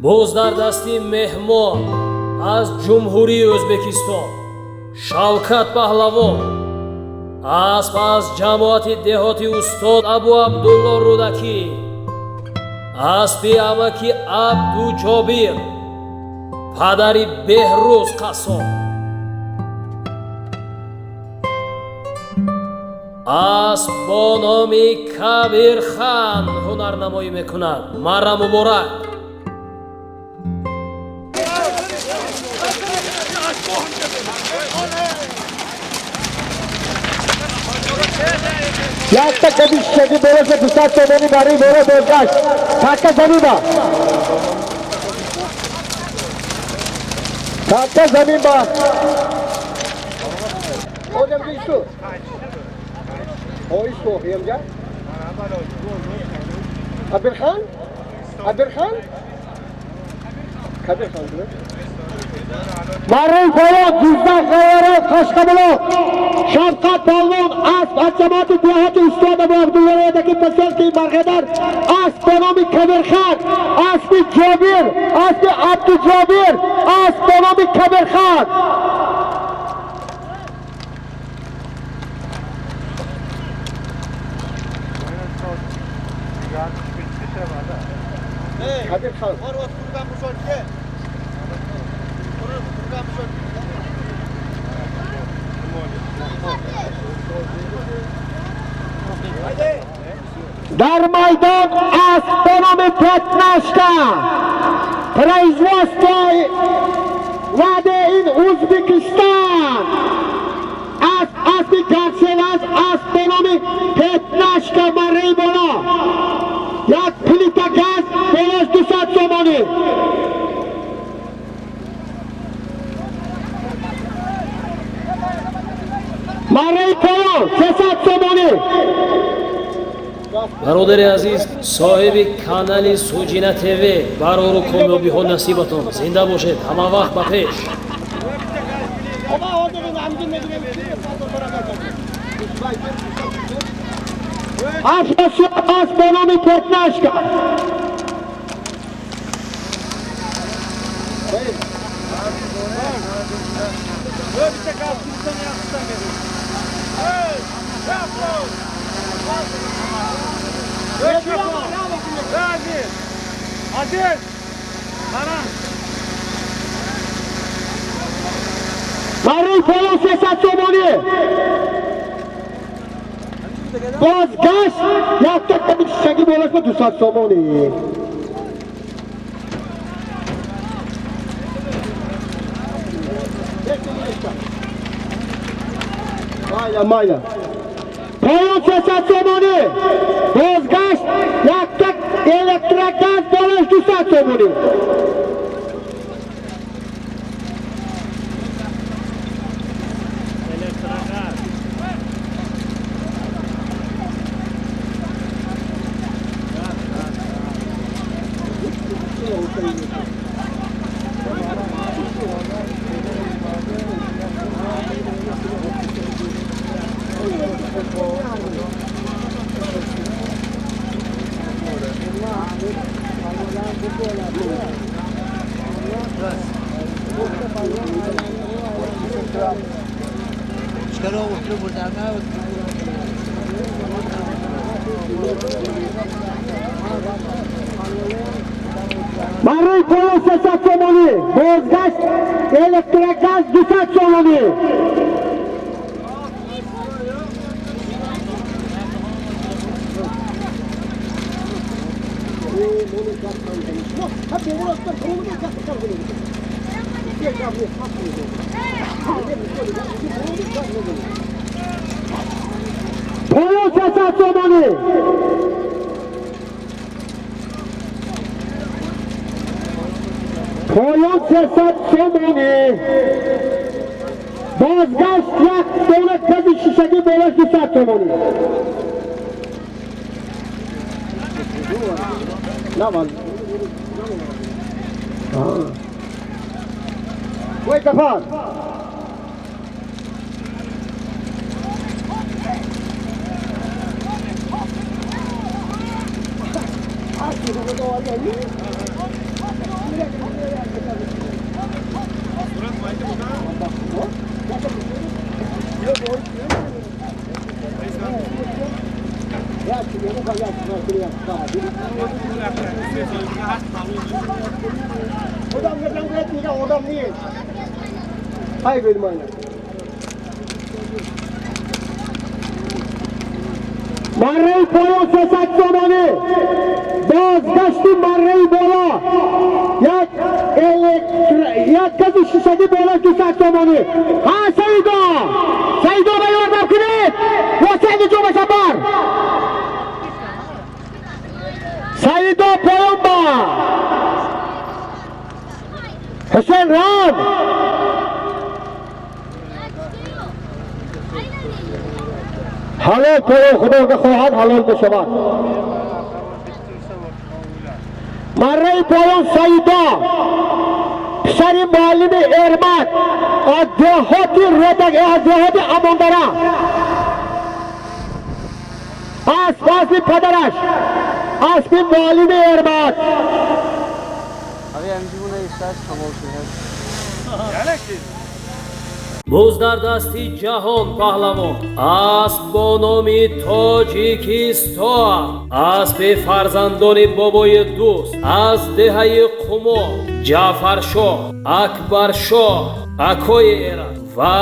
Боз дар дасти меҳмон аз Ҷумҳурии Ӯзбекистон Шавкат Паҳлавон, асп аз ҷамоати деҳоти устод Абу Абдулло Рӯдакӣ, аспи амаки Абдуҷобир, падари Беҳрӯз Қассоб. Асп бо номи Кабирхан ҳунарнамоӣ мекунад. Марра муборак! Якта каби шишагӣ болоша 200 сомонӣ барои боло бозгашт. Такка замин ба. Такка замин ба. Одам исту. О, исту, ямҷа. Абирхан? Абирхан? Кабирхан. Барои поён Ҷиззах Ғайяров Қашқабулоқ Шавқат Палвон асп аз ҷамоати деҳоти устод Абу Абдулло Рӯдакӣ Посёлки Барғедар, асп бо номи Кабирхан, аспи Ҷобир, аспи Абдуҷобир, асп бо номи Кабирхан. Кабирхан. Дар майдон асп бо номи Пятнашка, производство Made in Узбекистан. Асп аспи гарчелаз, асп бо номи Пятнашка барои боло. Як плита газ болош 200 сомонӣ. Барои поён 300 сомонӣ. Бародари азиз, соҳиби канали Суҷина ТВ, барору комёбиҳо насибатон, зинда бошед, ҳама вақт ба пеш. Асп бо номи Пятнашка. Aziz! Aziz! Барои поён 300 сомонӣ. Бозгашт якта каби шишагӣ болош ба 200 сомонӣ. Майла, майла. Поён 300 сомонӣ. Бозгашт якта электрогаз болош 200 сомонӣ. Барои поён 300 сомонӣ. Бозгашт электрогаз 200 сомонӣ. Поён 300 сомонӣ. Поён 300 сомонӣ. Бозгашт як дона гази шишагӣ болош 200 сомонӣ. Ой, Гафар! مره پایان 300 سامانه بازگشت مره بالا یک کسی شیشگی بالا 200 سامانه. ها سیدا سیدا به یاردم کنید واسه جو بشبر سیدا پایان با حسین رام حلال پایان خدا که خواهد حلال بشود. مره پایان سیدا پسر معلم ارمک از دهات ردک از دهات اماندره اسب اسب پدرش اسب معلم ارمک. Боз дар дасти ҷаҳон паҳлавон асп бо номи Тоҷикистон, аспи фарзандони бобои дӯст аз деҳаи Қумо, Ҷаъфаршоҳ, Акбаршоҳ, акои Эрад ва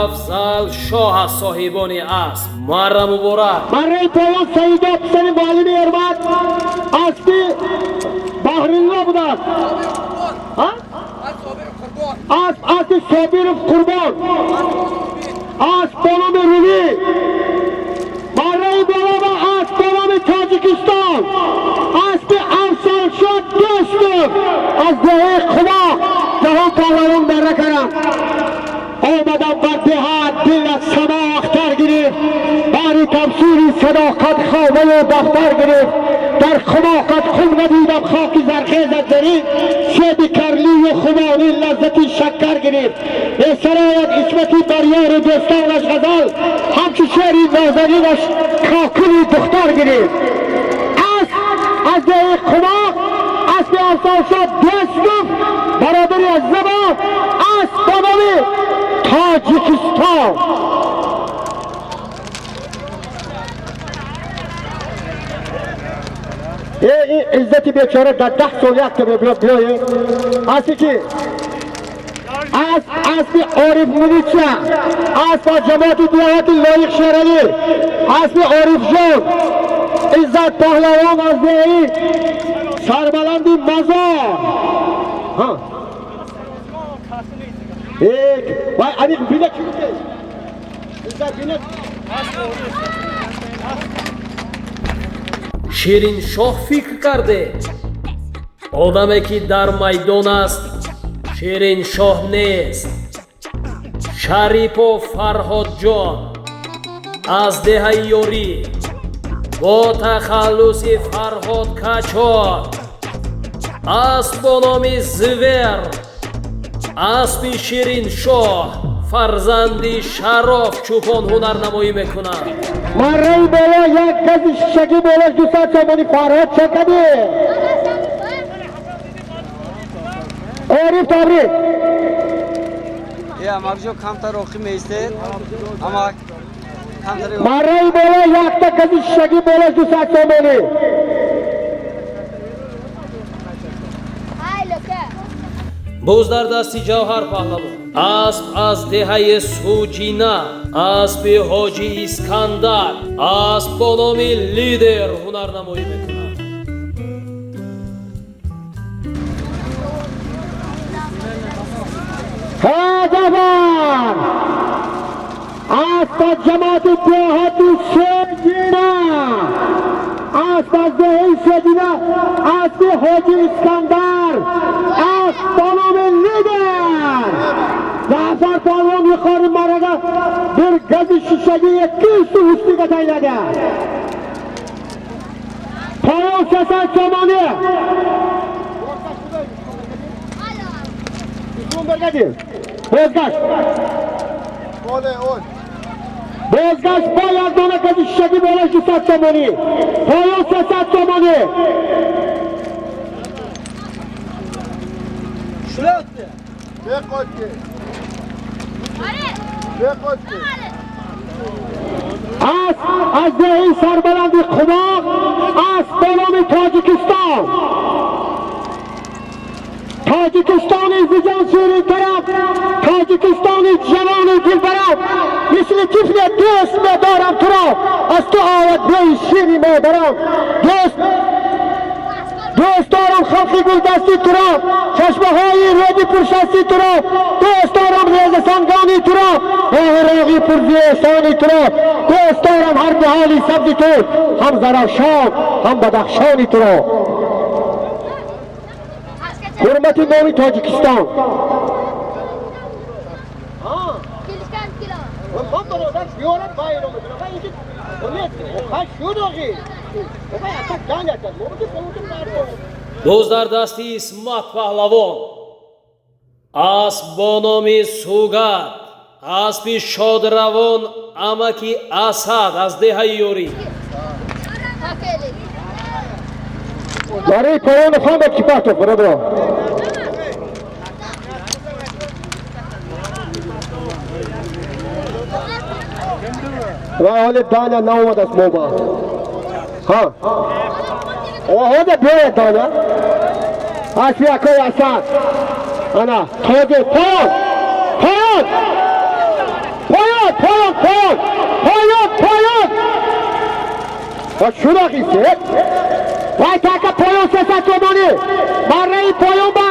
Афзалшоҳ аз соҳибони асп. Марра муборак. Марраи поён Саидо писари муаллими Эрмак аспи Баҳрилло будааст. Асп аспи Собиров Қурбон, асп бо номи Румӣ. Марраи боло ва асп бо номи Тоҷикистон, аспи Афзалшоҳ Дӯстов аз деҳаи Қумо ҷаҳон паҳлавон марра карданд. Омадам бар деҳат дил аз само ахтар гирифт, баҳри тамсили садоқат хомаю дафтар гирифт. Дар хумоқат хум надидам хоки зархез аз зарин, себи карлию хумонӣ лаззати шаккар гирифт. Месарояд исмати бар ёру дӯстонаш ғазал, ҳамчу шеъри нозанинаш кокули духтар гирифт. Асп аз деҳаи Қумо, аспи Афзалшоҳ Дӯстов, бародари азизамо, асп бо номи Тоҷикистон. این عزتی بیچاره در 10 سال یک که بیاد بیایه اصلی که اصلی عارف ملیچه، اصل جماعت دیهات لایق شهرعلی، اصل عارف جان عزت پهلوان از دهی سربلندی مزار. ها یک وای علی بینه چی گفته؟ عزت بینه Шириншоҳ фикр карде одаме ки дар майдон аст Шириншоҳ нест. Шарипов Фарҳодҷон аз деҳаи Ёрӣ бо тахаллуси Фарҳод Качор, асп бо номи Звер, аспи Шириншоҳ фарзанди Шароф чӯпон ҳунарнамоӣ мекунад. Марраи боло як гази шишагӣ болош 200 сомонӣ. Фарҳод чокади Ориф табрик. Марраи боло якта гази шишагӣ болош 200 сомонӣ. Боз дар дасти Ҷавҳар паҳлавон асп аз деҳаи Суҷина, аспи Ҳоҷи Искандар, асп бо номи Лидер ҳунарнамоӣ мекунад. ҳа Ҷаъфар, асп аз ҷамоати деҳоти Суҷина, асп аз деҳаи Суҷина, аспи Ҳоҷи Искандар, асп бо номи Лидер. Ҷаъфар палвон yuqori marraga bir gazi shishaga 200 ustiga tayladi. Poyon 300 somoni. Bozgash. Bozgash با یک دانه gazi shishagi bo'lash 200 somoni. Poyon 300 somoni. Аз деҳаи сарбаланди Қумоқ, асп ба номи Тоҷикистон. Тоҷикистони зиҷон ширинтараф, Тоҷикистони ҷавони дилбараф, мисли тифле дӯст медорам туро, аз ту ояд бӯи шири модарам. Дӯст дорам халқи гулдасти туро, чашмаҳои рӯди пуршасти туро, дӯст дорам резасангони туро, роҳи роғи пурзиэҳсони туро, дӯст дорам ҳар ниҳоли сабзи ту, ҳам Зарафшон, ҳам Бадахшони туро. Ҳурмати номи Тоҷикистон. Боз дар дасти Исмат паҳлавон, асп бо номи Сугат, аспи шодравон амаки Асад аз деҳаи Ёрӣ. Барои поёни хонда Кипатов, бародаро. Ва ҳоле Даня наомадааст моба. Ҳа. Оҳода биёяд Даня. Аспи акои Асад. Ана, тоҷи, поён! Поён! Поён, поён, поён! Поён, поён! Ва шуноқ истед. Вай така поён 300 сомонӣ. Барраи поён ба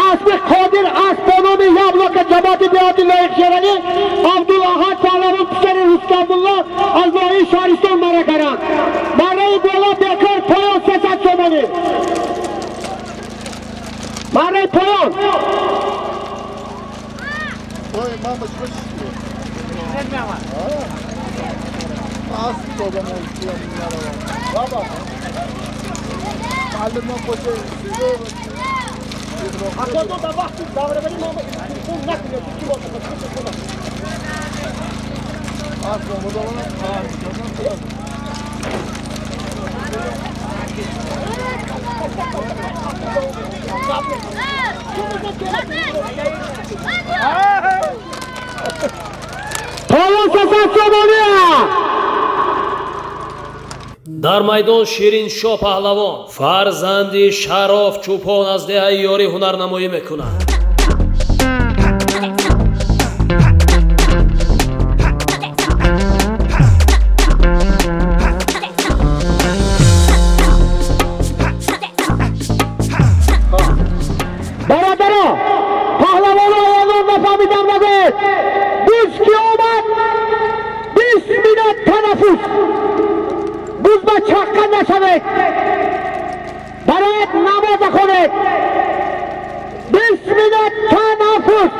аспи Қодир, асп бо номи Яблока, ҷамоати деҳоти Лоиқ Шералӣ, Абдулаҳад паҳлавон писари Рустамулло аз ноҳияи шаҳристон мара каранд. Барраи боло бекор поён 300 сомонӣ. Барраи поён. Поён 300 сомонӣ. Дар майдон Шириншоҳ паҳлавон, фарзанди Шароф Чӯпон аз деҳаи Ёрӣ ҳунарнамоӣ мекунад. Бародаро, паҳлавоно эълон нафаҳмидам нагӯед. Буз ки омад, 20 минут танаффус. Буз ба чаққа нашавед. Барояд намоза хонед. 20 минут танаффус.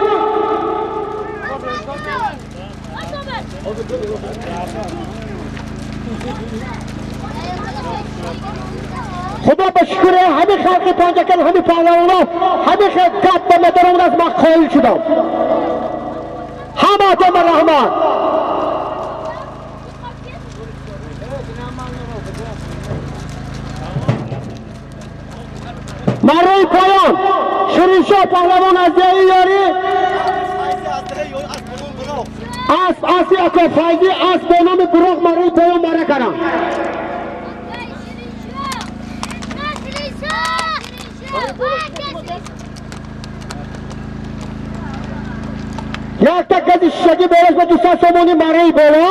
Худо ба шукр ҳами халқи Панҷакент, ҳами паҳлавоно, ҳами гап ба модарон аз ман қоил шудам. Ҳамаатон ба раҳмат. Маррои поён Шириншоҳ паҳлавон аз деҳаи Ёрӣ, асп аспи ако Файзӣ, асп бо номи Буроқ маррои поён мара каранд. Якта гази шишагӣ болош ба 200 сомонӣ марраи боло.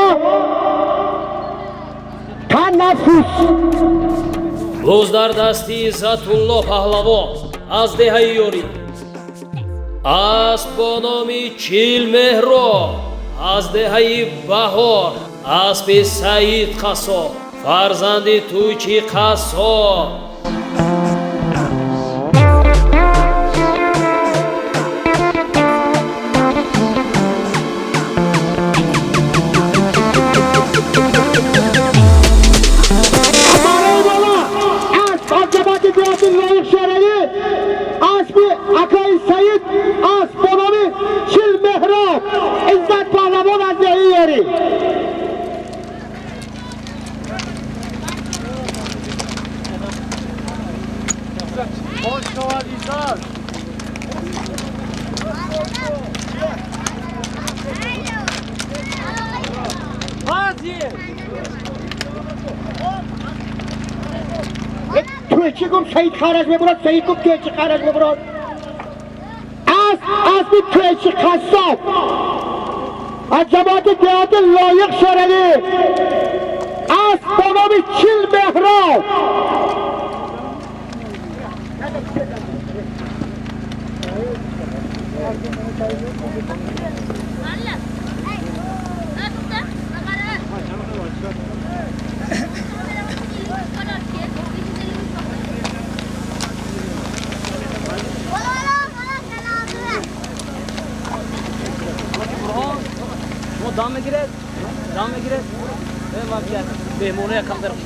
Танаффус. Боз дар дасти Иззатулло паҳлавон аз деҳаи Ёрӣ, асп бо номи Чилмеҳро аз деҳаи Баҳор, аспи Саид Қассоб, фарзанди Тӯйчи Қассоб. Марраи боло асп аз ҷамоати деҳоти Лоиқ Шералӣ, аспи акои Саид, асп бо номи Чилмеҳроб, Иззат паҳлавон аз деҳаи Ёрӣ. Тоқричи гуфт Саид хараш мебурад, Саид гуфт Тӯйчи хараш мебурад. Асп аспи Тӯйчи қассоб аз ҷамоати деҳоти Лоиқ Шералӣ, асп бо номи Чил Меҳроб. Дам мегиред? Дам мегиред? Меҳмоноя камтар хуш.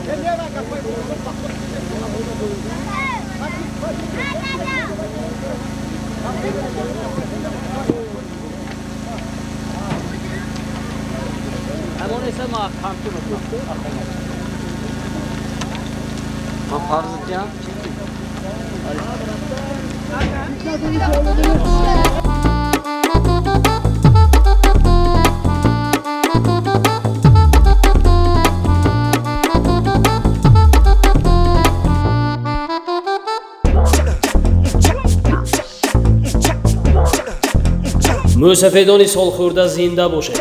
Ҳамон эса ма камту мекунам. Ман фарзиям. Мӯсафедони солхӯрда зинда бошед.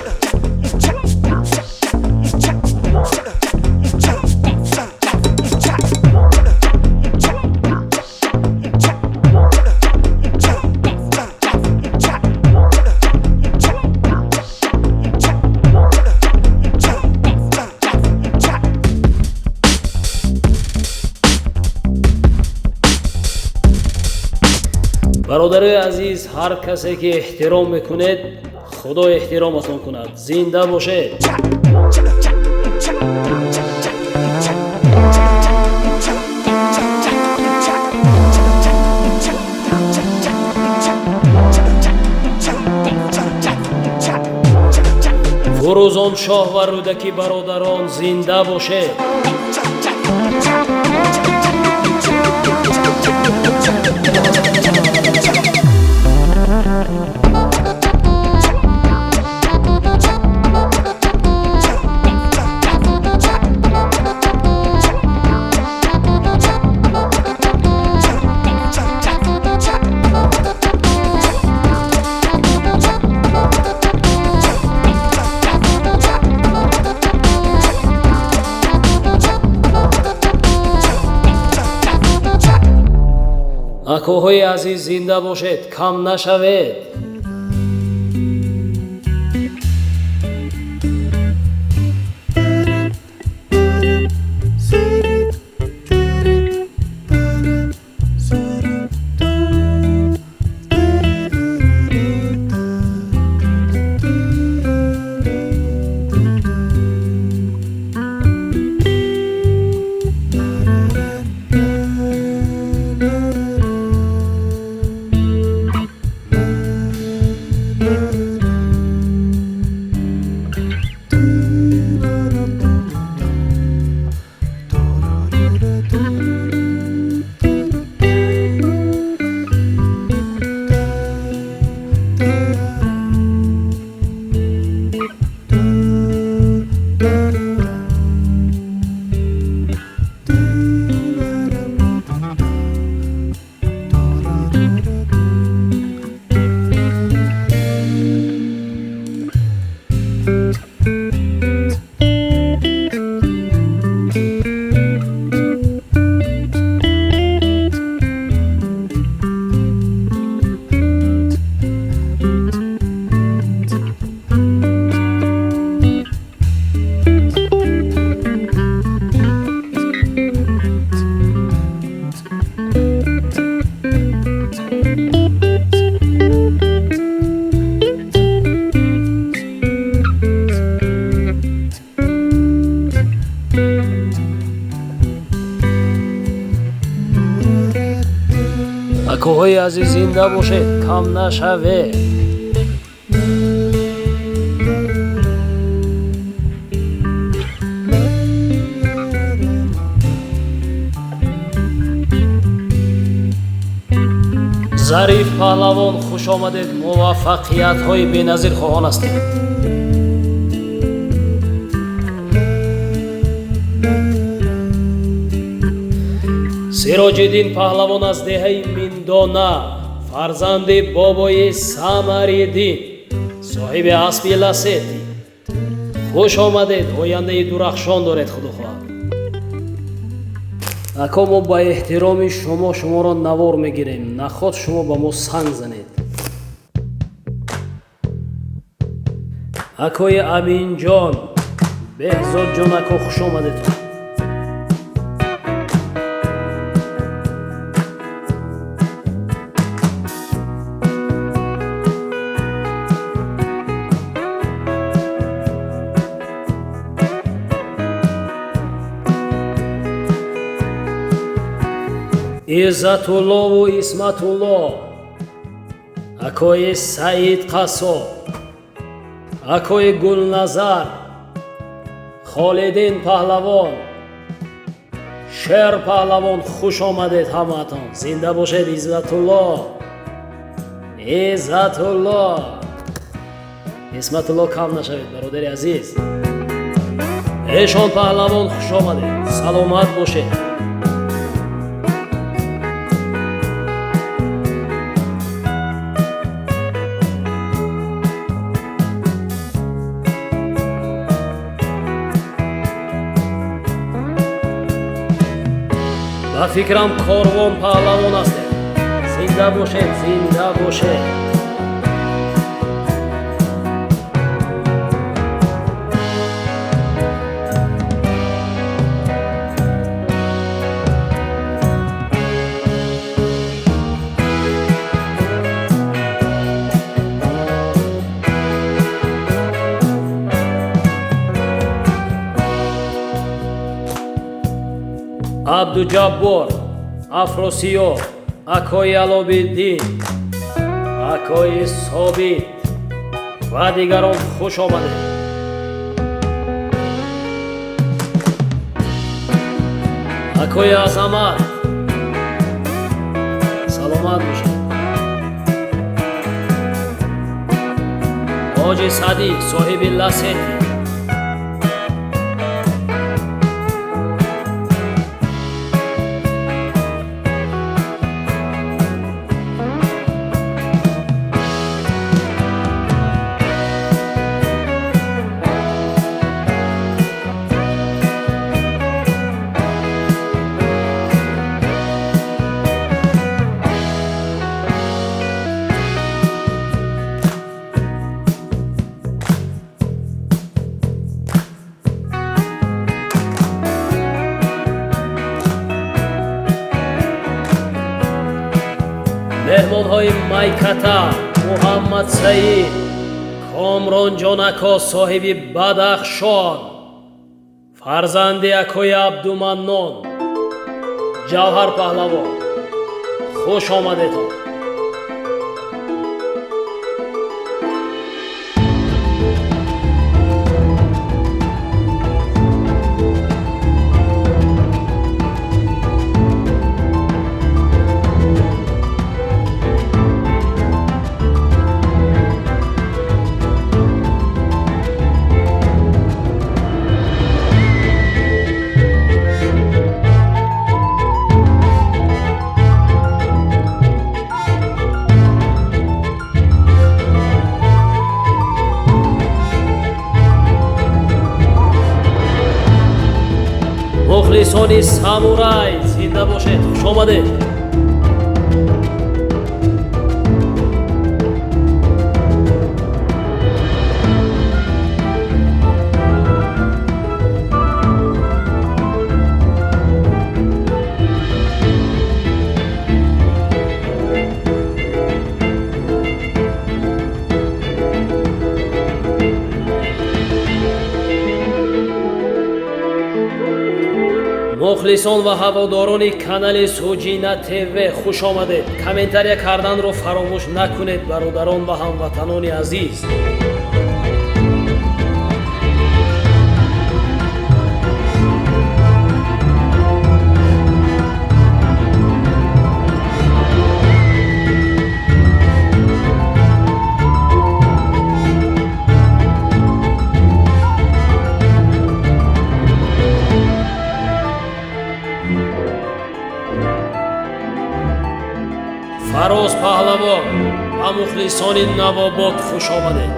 Бародарои азиз, ҳар касе ки эҳтиром мекунед, Худо эҳтироматон кунад. Зинда бошед. Фурӯзоншоҳ ва Рӯдакӣ бародарон зинда бошед. Акоҳои азиз, зинда бошед, кам нашавед. Акоҳои азиз, зинда бошед, кам нашавед. Зариф паҳлавон, хуш омадед, муваффақиятҳои беназир хоҳон ҳастем. Сироҷиддин паҳлавон аз деҳаи Миндона, фарзанди бобои Самариддин, соҳиби аспи Ласети. Хуш омадед, ояндаи дурахшон доред, худо хоҳад. Ако, мо ба эҳтироми шумо шуморо навор мегирем, наход шумо ба мо санг занед. Акои Аминҷон, Беҳзодҷон ако, хуш омадетон. Иззатуллову Исматулло, акои Саид Қассоб, акои Гулназар, Холидин паҳлавон, Шер паҳлавон, хуш омадед ҳамаатон. Зинда бошед, Иззатулло, Иззатулло, Исматулло, кам нашавед, бародари азиз. Эшон паҳлавон, хуш омадед, саломат бошед. Ба фикрам корвон паҳлавон ҳастед. Зинда бошед, зинда бошед. Абдуҷаббор, Афросиёб, акои Алобиддин, акои Собит ва дигарон, хуш омадед. Акои Азамат, саломат бошед. Ҳоҷи Садӣ, соҳиби Ласети. Меҳмонҳои Майката, Муҳаммад Саид, Комронҷон ако, соҳиби Бадахшон, фарзанди акои Абдуманнон, Ҷавҳар паҳлавон, хуш омадетон. Мухлисони самурай, зинда бошед, хуш омадед. Мухлисон ва ҳаводорони канали Суҷина ТВ, хуш омадед. Комментария карданро фаромӯш накунед, бародарон ва ҳамватанони азиз. Сарфароз паҳлавон ва мухлисони Навобод хуш омадед.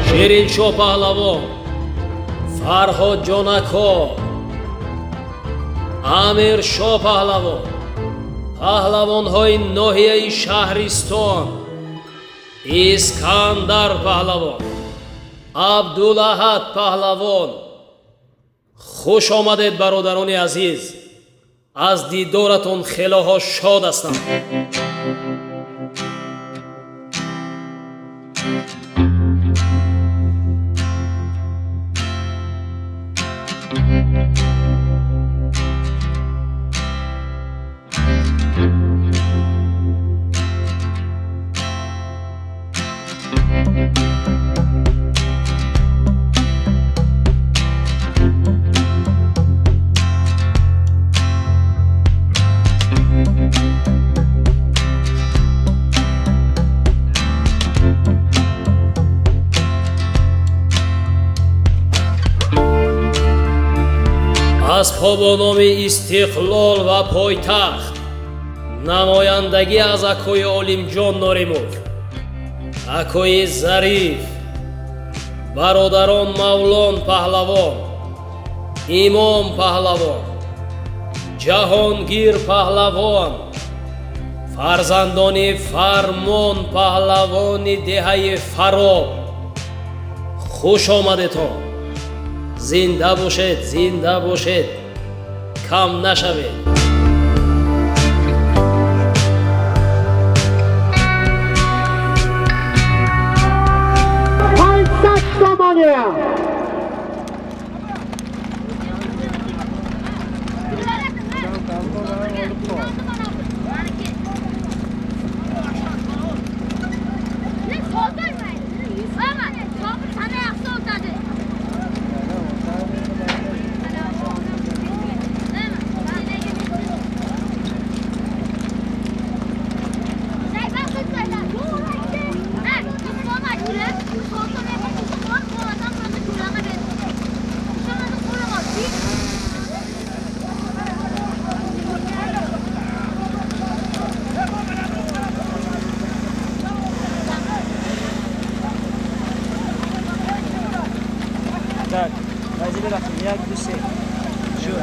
Шириншо паҳлавон, Фарҳод ҷонако, Амиршо паҳлавон, паҳлавонҳои ноҳияи Шаҳристон, Искандар паҳлавон, Абдулаҳад паҳлавон. Хуш омадед, бародарони азиз. Аз дидоратон хелоҳо шод ҳастам. Аспҳо бо номи Истиқлол ва пойтахт, намояндагӣ аз акои Олимҷон Норимов, акои Зариф, бародарон Мавлон паҳлавон, Имом паҳлавон, Ҷаҳонгир паҳлавон, фарзандони Фармон паҳлавони деҳаи Фароб. Хуш омадетон. Зинда бошед, зинда бошед, кам нашавед. 500 сомония. Так, як, ду, се. Шуд.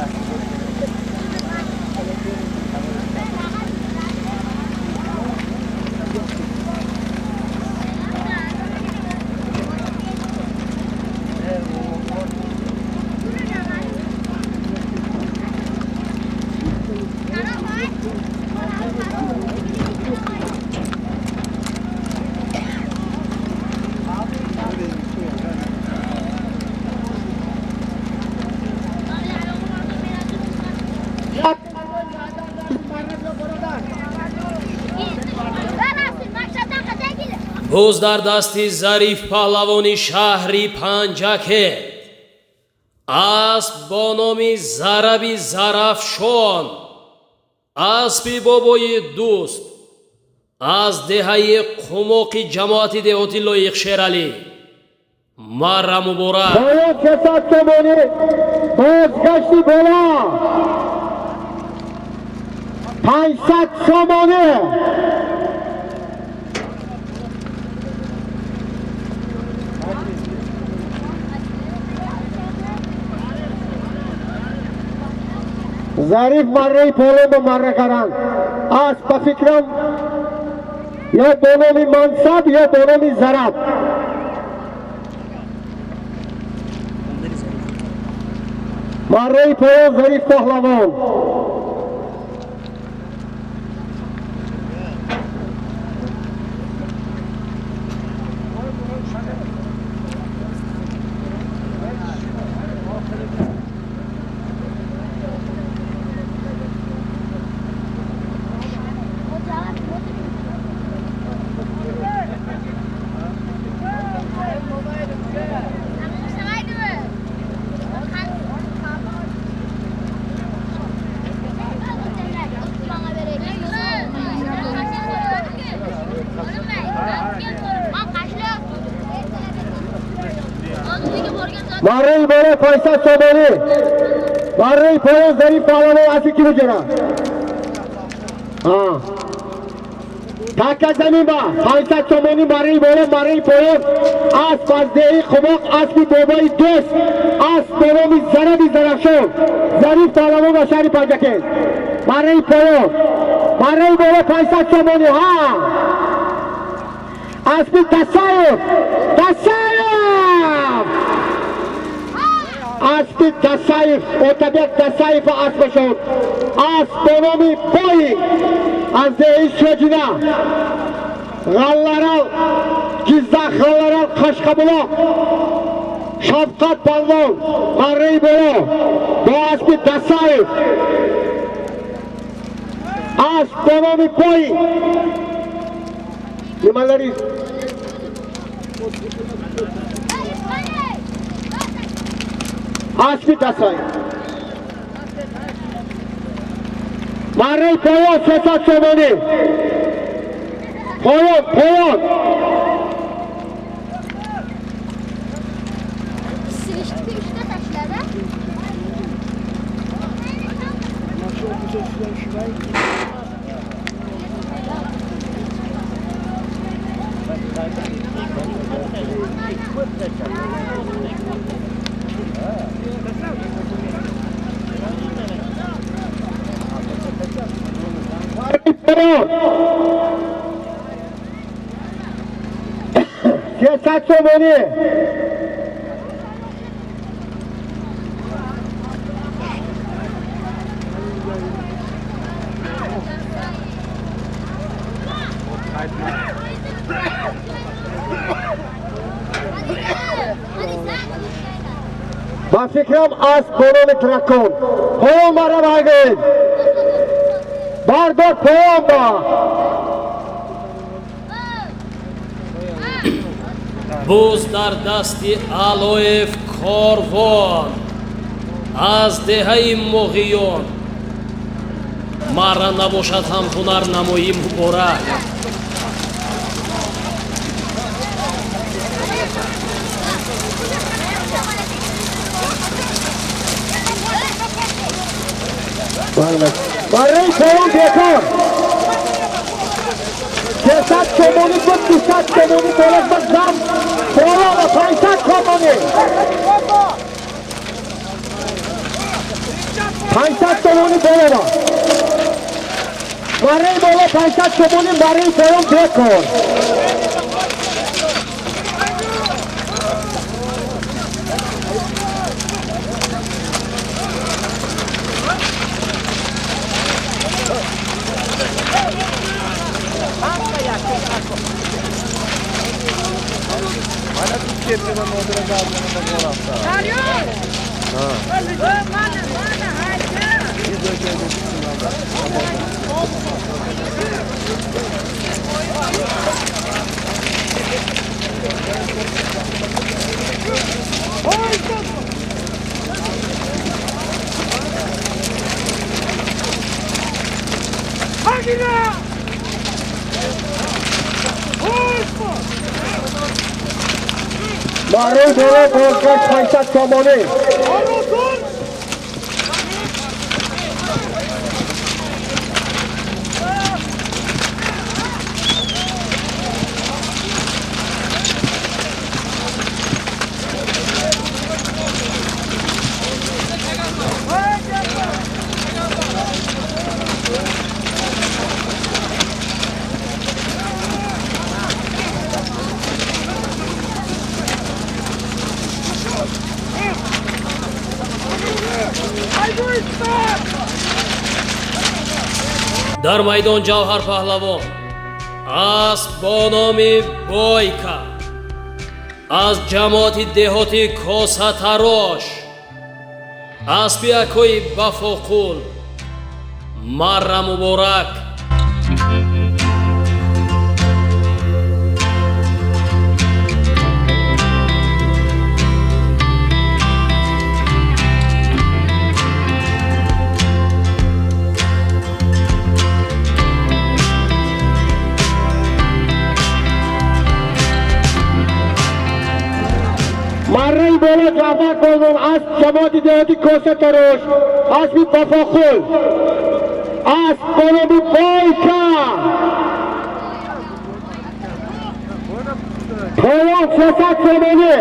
Боз дар дасти Зариф паҳлавони шаҳри Панҷакент, асп бо номи Зараби Зарафшон, аспи бобои дӯст аз деҳаи Қумоқи ҷамоати деҳоти Лоиқ Шералӣ. Марра муборак. Бояд 600 сомонӣ бозгашти боло. 500 сомонӣ. Зариф марраи полон ба марра каранд. Асп ба фикрам ё бо номи Мансаб ё бо номи Зараб. Марраи полон Зариф паҳлавон. Марраи боло 500 сомонӣ. Марраи поён Зариф Паҳлавон аспи ки мегирад? Така замин ба 500 сомонӣ марраи боло, марраи поён асп аз деҳи Қумоқ, аспи бобои дӯст, асп бо номи Зараби Зарафшон, Зариф Паҳлавон ва шаҳри Панҷакент. Марраи поён, марраи боло 500 сомонӣ. Ҳа, аспи Тасаев, Тасаев, аспи Тасаев, Отабек Тасаев ва аспашон, асп бо номи Бои аз деҳи Соҷина, Ғалларал, Ҷиззах, Ғалларал, Қашқабулоқ, Шавқат Палвон, марраи боло бо аспи Тасаев, асп бо номи Бои. Нималари аспи Тасаев. Марраи поён 300 сомонӣ. Поён, поён. Silişti üçte taşlara. Марраи поён 300 сомонӣ. Ба фикрам, асп бо номи Дракон. Поён мара багед. Бардор поён ба. Буз дар дасти Алоев Корвон аз деҳаи Муғиён. Марра набошад ҳам ҳунарнамоӣ муборак. Марраи поён бекор. 300 сомонӣ буд, 200 сомонӣ боло ба зам. Боло ба 500 сомонӣ. 500 сомонӣ боло ба. Марраи боло 500 сомонӣ, марраи поён бекор. Марраи боло бозгашт 500 сомонӣ. Дар майдон Ҷавҳар Паҳлавон, асп бо номи Бойка аз ҷамоати деҳоти Косатарош, аспи акои Бафоқул. Марра муборак. Марраи боло Ҷаъфар Полвон асп ҷамоати деҳоти Косатарош, аспи Вафохул, асп бо номи Бойка. Поён 300 сомонӣ.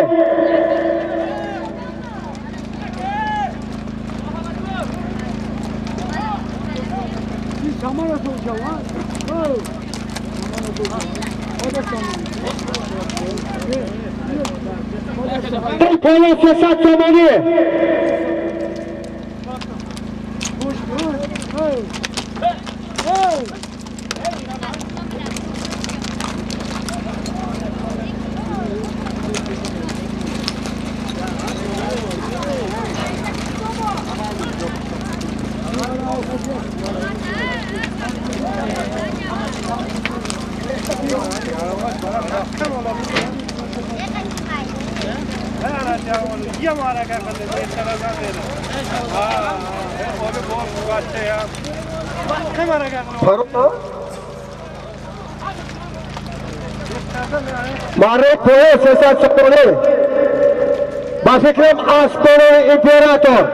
Поён 300 сомонӣ. Марраи поён 300 сомонӣ. Ба фикрам асп бо номи Император.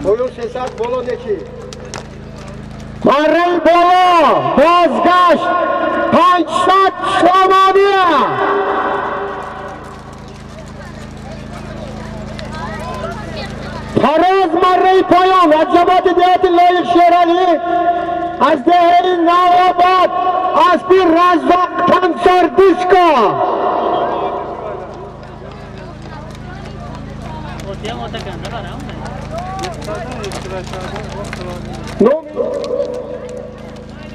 Поён 300 боло нечи? Марраи боло бозгашт 500 сомонӣ. Фароз марраи поён аз ҷамоати деҳоти Лоиқ Шералӣ аз деҳаи Навобод аспи Раззоқ Тансор Диско.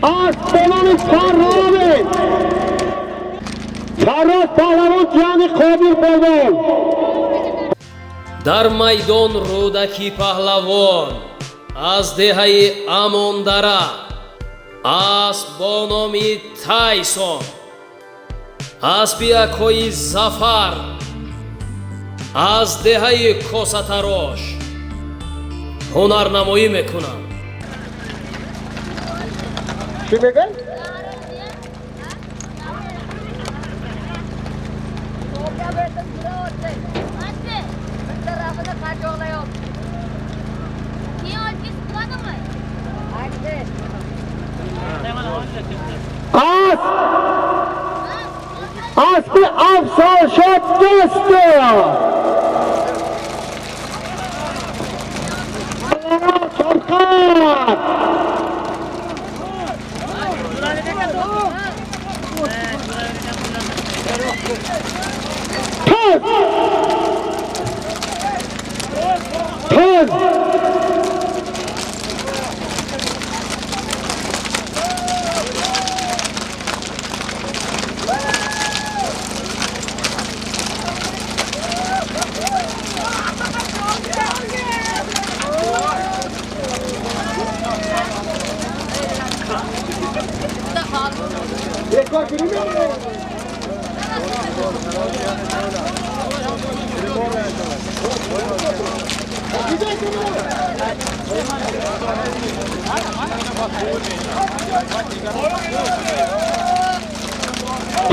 Асп бо номи Фарровин. Фарроз паҳлавон ҷияни Қобир полвон. Дар майдон Рӯдакӣ паҳлавон аз деҳаи Амондара, асп бо номи Тайсон, аспи акои Зафар аз деҳаи Косатарош ҳунарнамоӣ мекунанд. Чӣ мегӯяд? Аспи Афзалшод дӯсто. Шавқат. Тез! Тез!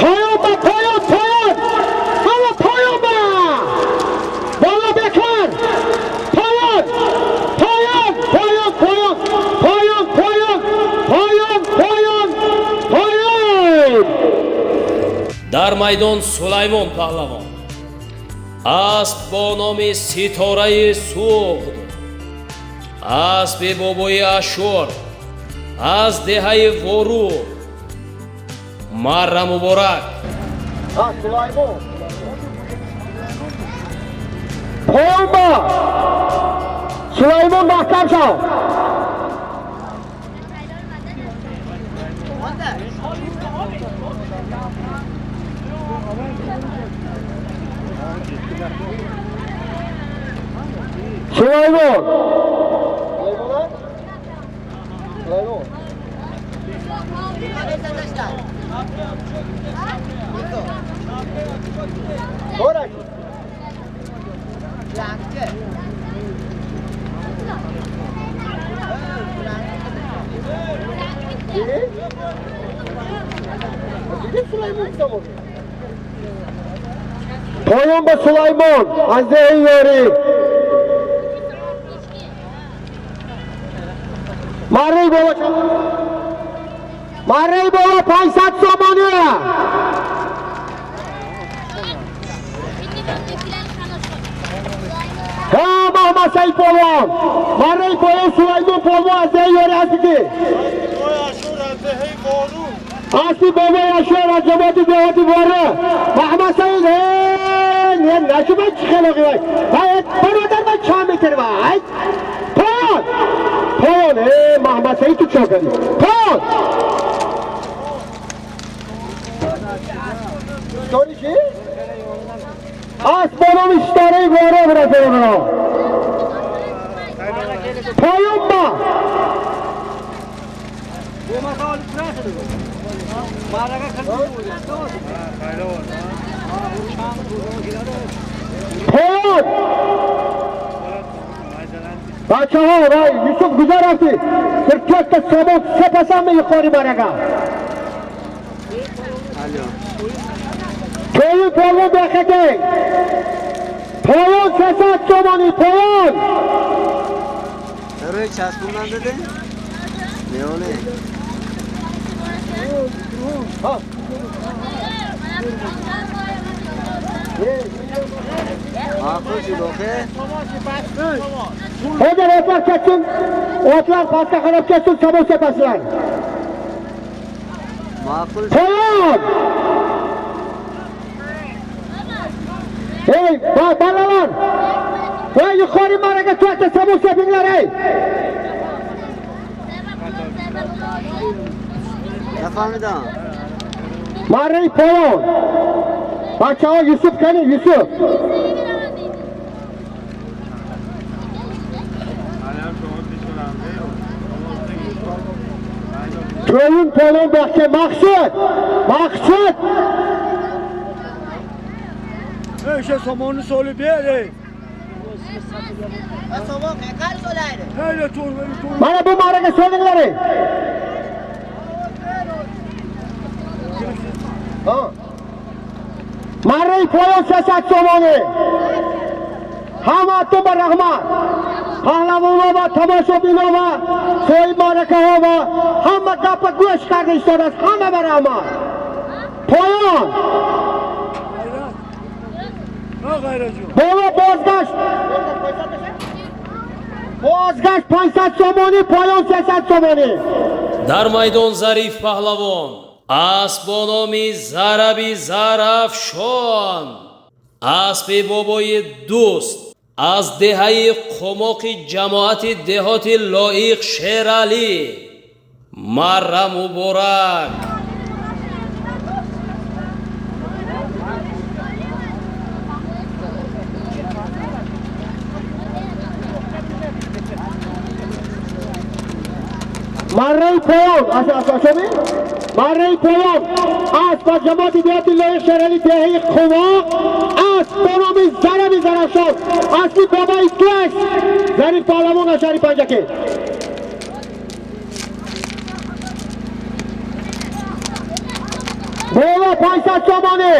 Поён ба поён, поён! Ҳама поён ба! Боло бекор! Поён! Поён! Поён! Поён! Поён! Поён! Поён! Поён! Поён! Дар майдон Сулаймон паҳлавон асп бо номи Ситораи Суғд, аспи бобои Ашур аз деҳаи Вору. Марра муборак. Сулаймон. Поён ба! Сулаймон маҳкам шав! Сулаймон! Сулаймон? Сулаймон! Поён ба Сулаймон аз деҳаи Ёрӣ. Марраи боло, марраи боло 500 сомонӣ. Ҳа, Маҳмад Саид полвон. Марраи поён Сулаймон полвон аз деҳаи Ёрӣ аспи ки? Аспи бобои Ашур аз ҷамоати деҳоти Вору. Маҳмад Саид, не, нашу ман чӣ хелоқи вай? Вай, бародар, ман чанд метр вай? Поён! Поён, Маҳмад Саид, ту чӣ кардӣ? Поён! Дори чӣ? Асп бо номи Ситораи Вору, бародарон. Поён ба! Поён! Бачаҳо, вай, Юсуф куҷо рафтӣ? Бір to'rtta somon sepasanmi yuqori maraga? To'yin polvon bu yoqqa keling. Poyon 300 somoni, poyon! Рӯи часпондан дадин? Не, оле. Ma'qul охе? Hozir otlar ketsin, otlar pastga qarab ketsin, somon sepasizlar. Ma'qul. Poyon! Ey, bolalar! Voy, yuqori maraga to'rtta somon sepinglar, ey! Нафаҳмидам. Марраи поён. Бачаҳо, Юсуф кани, Юсуф. To'yin polvon bu yoqqa Maqsud! Maqsud! O'sha somonni solib ber, ey. Hayla to'rva, to'rva. Mana bu maraga solinglar, ey. Ha. Marrayi poyon 300 somoni. Hammatun ба раҳмат. Паҳлавонҳо ва тамошобинҳо ва соҳиб маъракаҳо ва ҳама гапа гӯш карда истодааст. Ҳама ба раҳмат. Поён. Ha g'ayratjon. Боло бозгашт. Бозгашт 500 сомонӣ, поён 300 сомонӣ. Дар майдон Зариф паҳлавон, асп бо номи Зараби Зарафшон, аспи бобои Дӯст аз деҳаи Қумоқи ҷамоати деҳоти Лоиқ Шералӣ. Марра муборак! Марраи поён, асосоми? Марраи поён асп ба ҷамоати деҳоти Лоиқ Шералӣ деҳаи Қумоқ, асп бо номи Зараби Зарафшон, аспи бобои Дӯст, Зариф паҳлавон аз шаҳри Панҷакент. Боло 500 сомонӣ.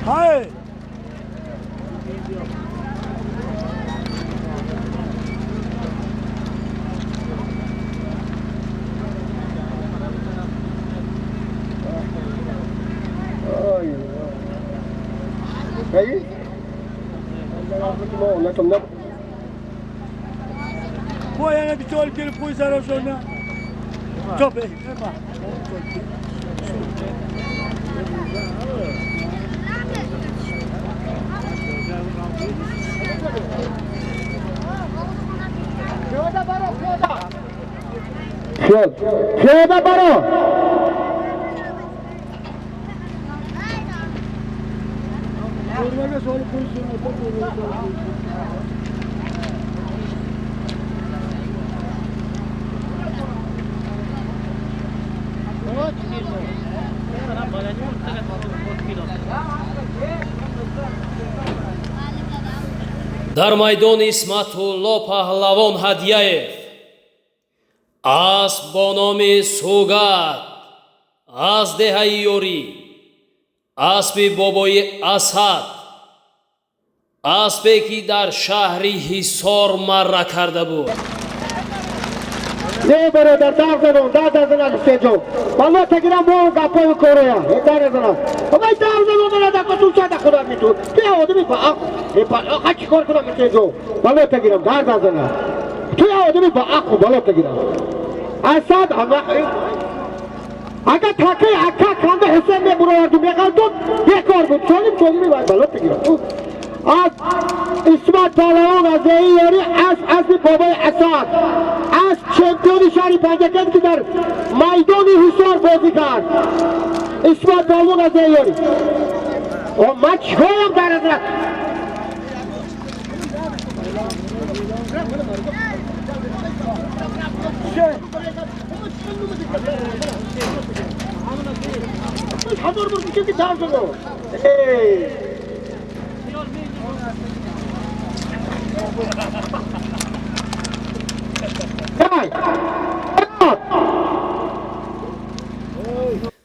Hay. Эй? Qo'y, yana bitta olib kelib qo'y Zarafshondan. Top, ey, nima? Piyoda. Piyoda baro. To'rvaga solib qo'ysin, ota to'rvaga solib qo'ysin. Дар майдон Исматулло Паҳлавон Ҳадияев, асп бо номи Сугат аз деҳаи Ёрӣ, аспи бобои Асад, аспе ки дар шаҳри Ҳисор марра карда буд. Не, бародар, дар занон, дар занон, Ҳусейнҷон. Валло тагирам мо гапои короя. Дар занон. Вай дар занон мана дар касу чада худо миту. Ти одами ба ақл. Ба ақл чӣ кор кунам, Ҳусейнҷон? Валло тагирам дар занон. Ту одами ба ақл, валло тагирам. Асад агар такаи ака канда Ҳусейн мебуроварду меғалтуд, бекор буд. Солим солими вай валло тагирам. Аз Исмат Паҳлавон аз деҳаи Ёрӣ, аспи бобои Асад, аз чемпиони шаҳри Панҷакент, ки дар майдони Ҳисор бозӣ кард. Исмат Паҳлавон аз деҳаи Ёрӣ. Ман чикорам дар азрат? Ҳазор бор гуфтем, ки дар зано.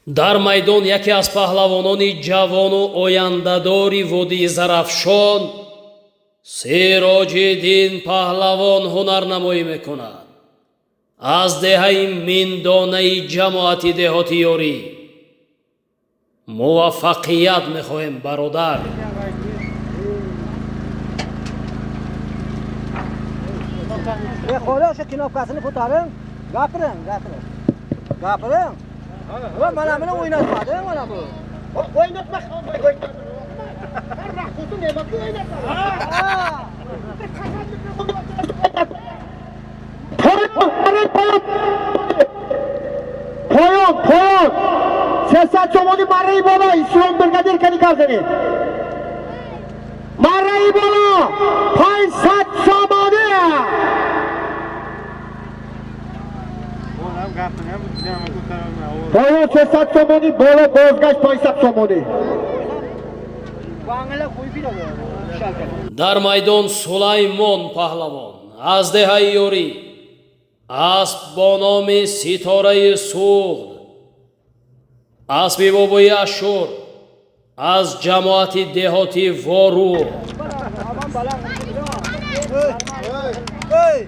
Дар майдон яке аз паҳлавонони ҷавону ояндадори водии Зарафшон Сироҷиддин Паҳлавон ҳунарнамоӣ мекунад. Аз деҳаи Миндонаи ҷамоати деҳоти Ёрӣ. Муваффақият мехоҳем, бародар. Худо, o'sha knopkasini ko'taring, gapiring, gapiring. Gapiring. Va mana buni o'ynatmadi, mana bu. O'ynatma, har vaqt nima o'ynatma. Поён, поён, 300 сомони марраи боло. Ислом бригадир кани гап занед. Марраи боло 500 сомонӣ. Поён 300 сомонӣ, боло бозгашт 500 сомонӣ. Дар майдон Сулаймон Паҳлавон аз деҳаи Ёрӣ, асп бо номи Ситораи Суғд, аспи бобои Ашур аз ҷамоати деҳоти Вору. Ey!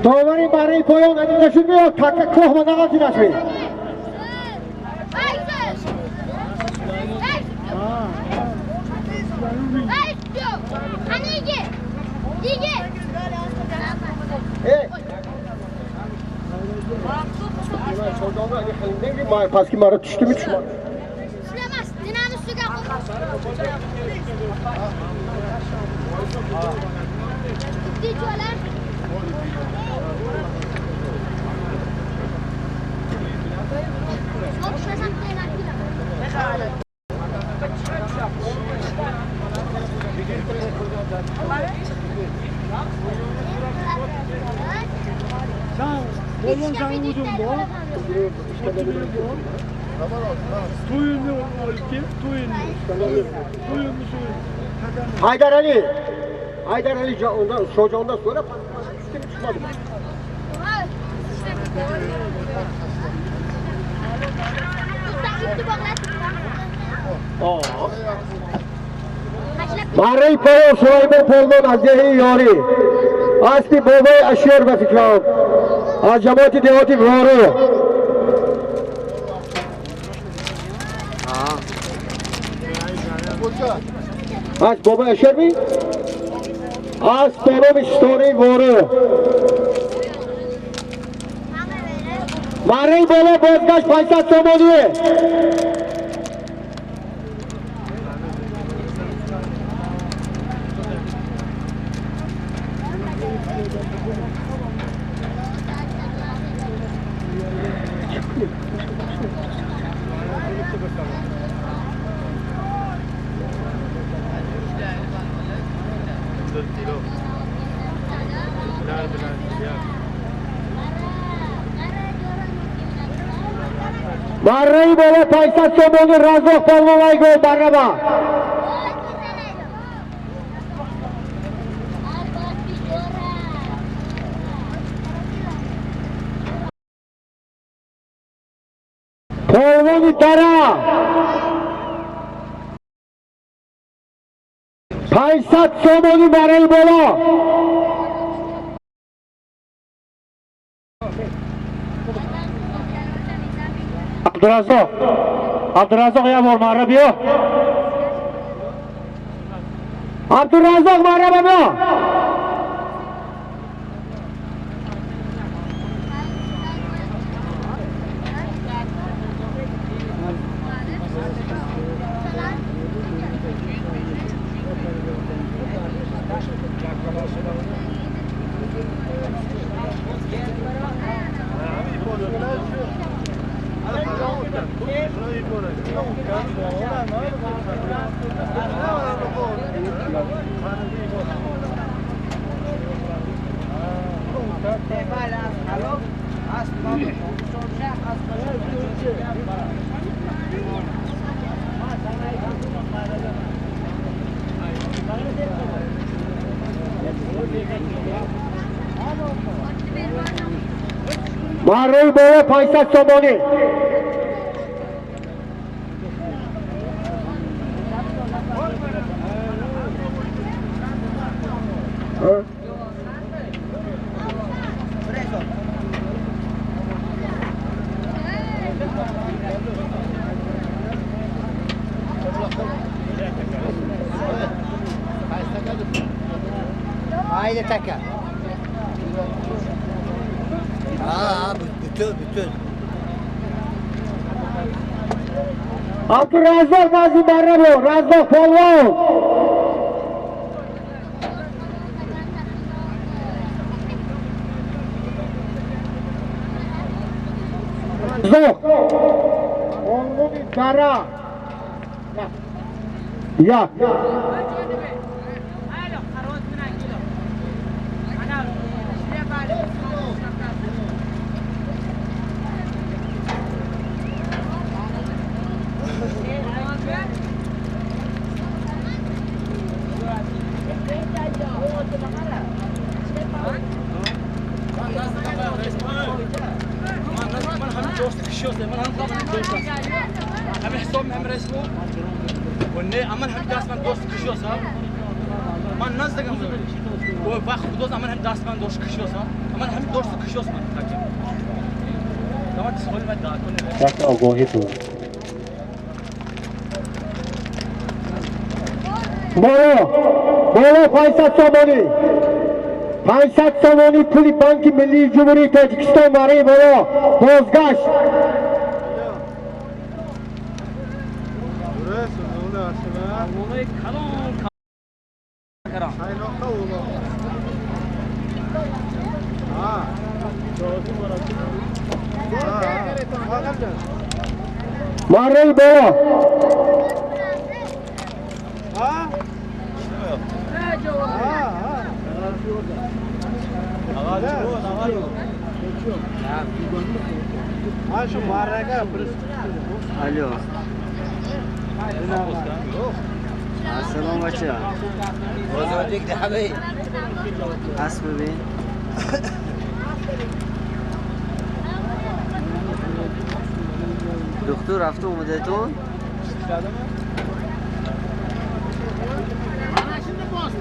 Довари барои поён надида шуд, меёд така кӯҳ ма нағалтинаш ме. Qani yigit? Yigit. Э, паски мара tushdimi, tushmadi? Ishlamas, dinani ustiga qo'y. Jolar. O'xshasam penaltilar. Sen bolon sen uzun bu. To'yinni olib kel, to'yinni. To'yinni so'y. Haydar Ali. Haydar Ali ondan Shojondan so'ra, tushdimi, tushmadimi? Ipni bog'latib. Marraи поён Сулаймон Полвон аз деҳаи Ёрӣ, аспи бобои Ашёр, ба фикрам, аз ҷамоати деҳоти Вору. Аз бобои Ашёр ми, аз бо номи Ситораи Вору. Марраи боло бозгашт 500 сомоние. Марраи боло 500 сомони Раззоқ полвон айго барраба. Полвони дара 500 сомони марраи боло. Абдураззоқ, Абдураззоқ як бор марра биё. Абдураззоқ марра биё. Марраи боло 500 сомонӣ. Aile taka. Aa, bütün. Abdurrazzoq Nazim Barrabo, Razzoq polvon. Razzoq. Polvoni dara. Як. Боло, боло 500 сомонӣ. 500 сомонӣ пули Банки Миллии Ҷумҳурии Тоҷикистон марраи боло бозгашт. Марраи боло. Alo. Assalom acha. Asp бибин. Доктор рафта омадатон?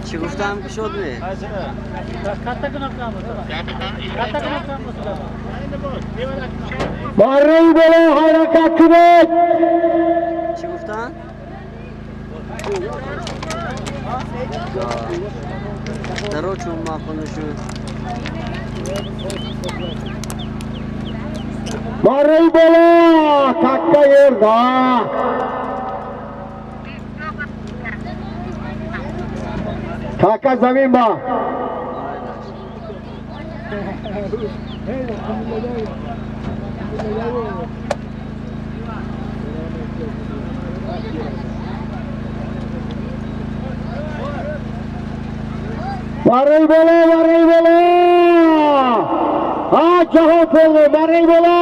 Чӣ гуфтам ки шуд ме? Марраи боло ҳаракат кунед. Чӣ гуфтан? Даро чун маъқул шуд. Марраи боло такка ерда. Така замин ба. Марраи боло, марраи боло. Ҳа, ҷаҳон полвон, марраи боло.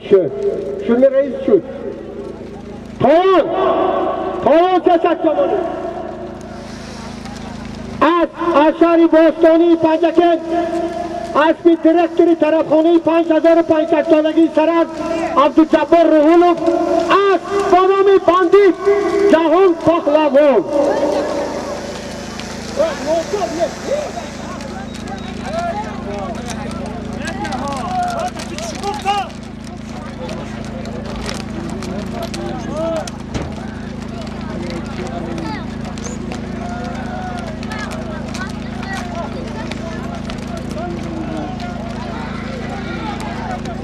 Шуд. Шуни раис шуд. Поён. Поён 300 сомонӣ. Асп аз шаҳри бостонии Панҷакент, аспи директори тарабхонаи 5500 солагии Сараз Абдуҷаббор Руҳулов, асп бо номи Бандит Ҷаҳон Паҳлавон.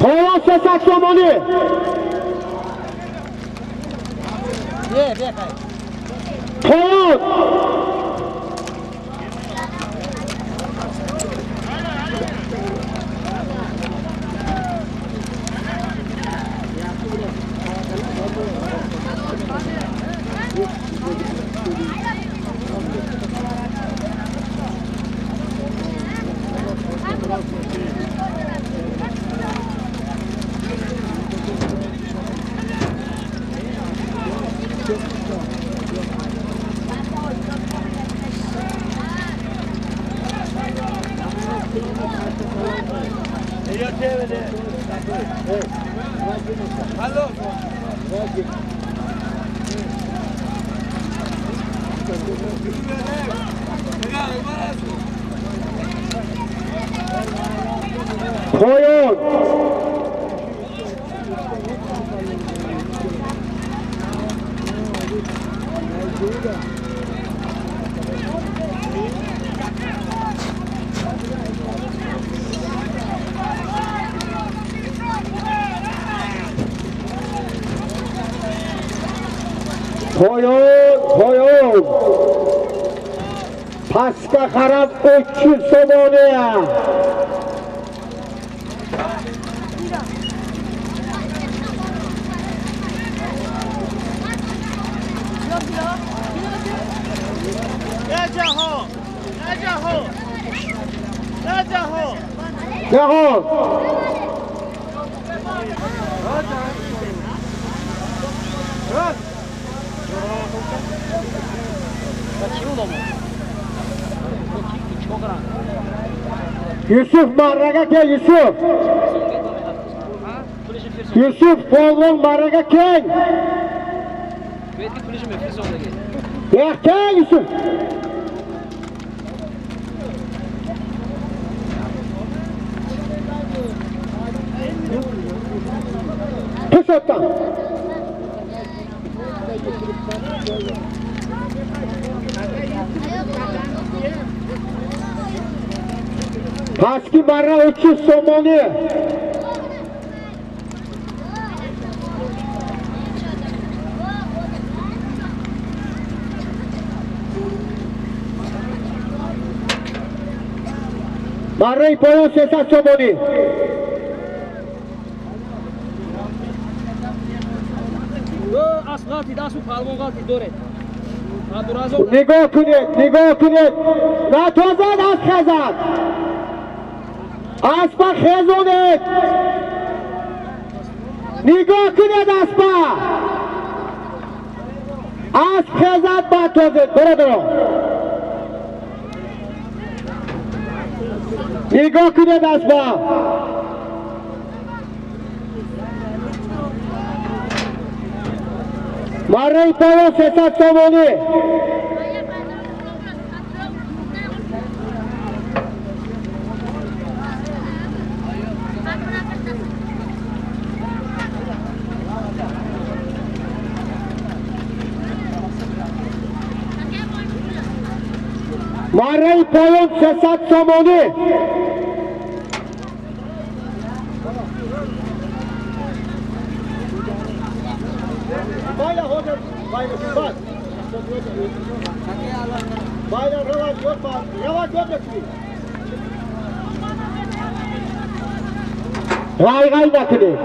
Поён 300 сомонӣ. Поён. Поён. Поён, поён. Pastga qarab 300 somoni. Jahon. Yusuf marraga kel, Yusuf. Yusuf polvon marraga kel. Kel Yusuf. Tush o'tdan. Pastki marra 300 somoni. Marrayi poyon 300 somoni. Нигоҳ кунед, нигоҳ кунед. Натозад, асп хезад. Аспа хезонед. Нигоҳ кунед аспа. Асп хезад, баъд тозед, бародарон. Нигоҳ кунед аспа. Марраи поён 300 сомонӣ. Марраи поён 300 сомонӣ. G'ay-g'ay nakунед.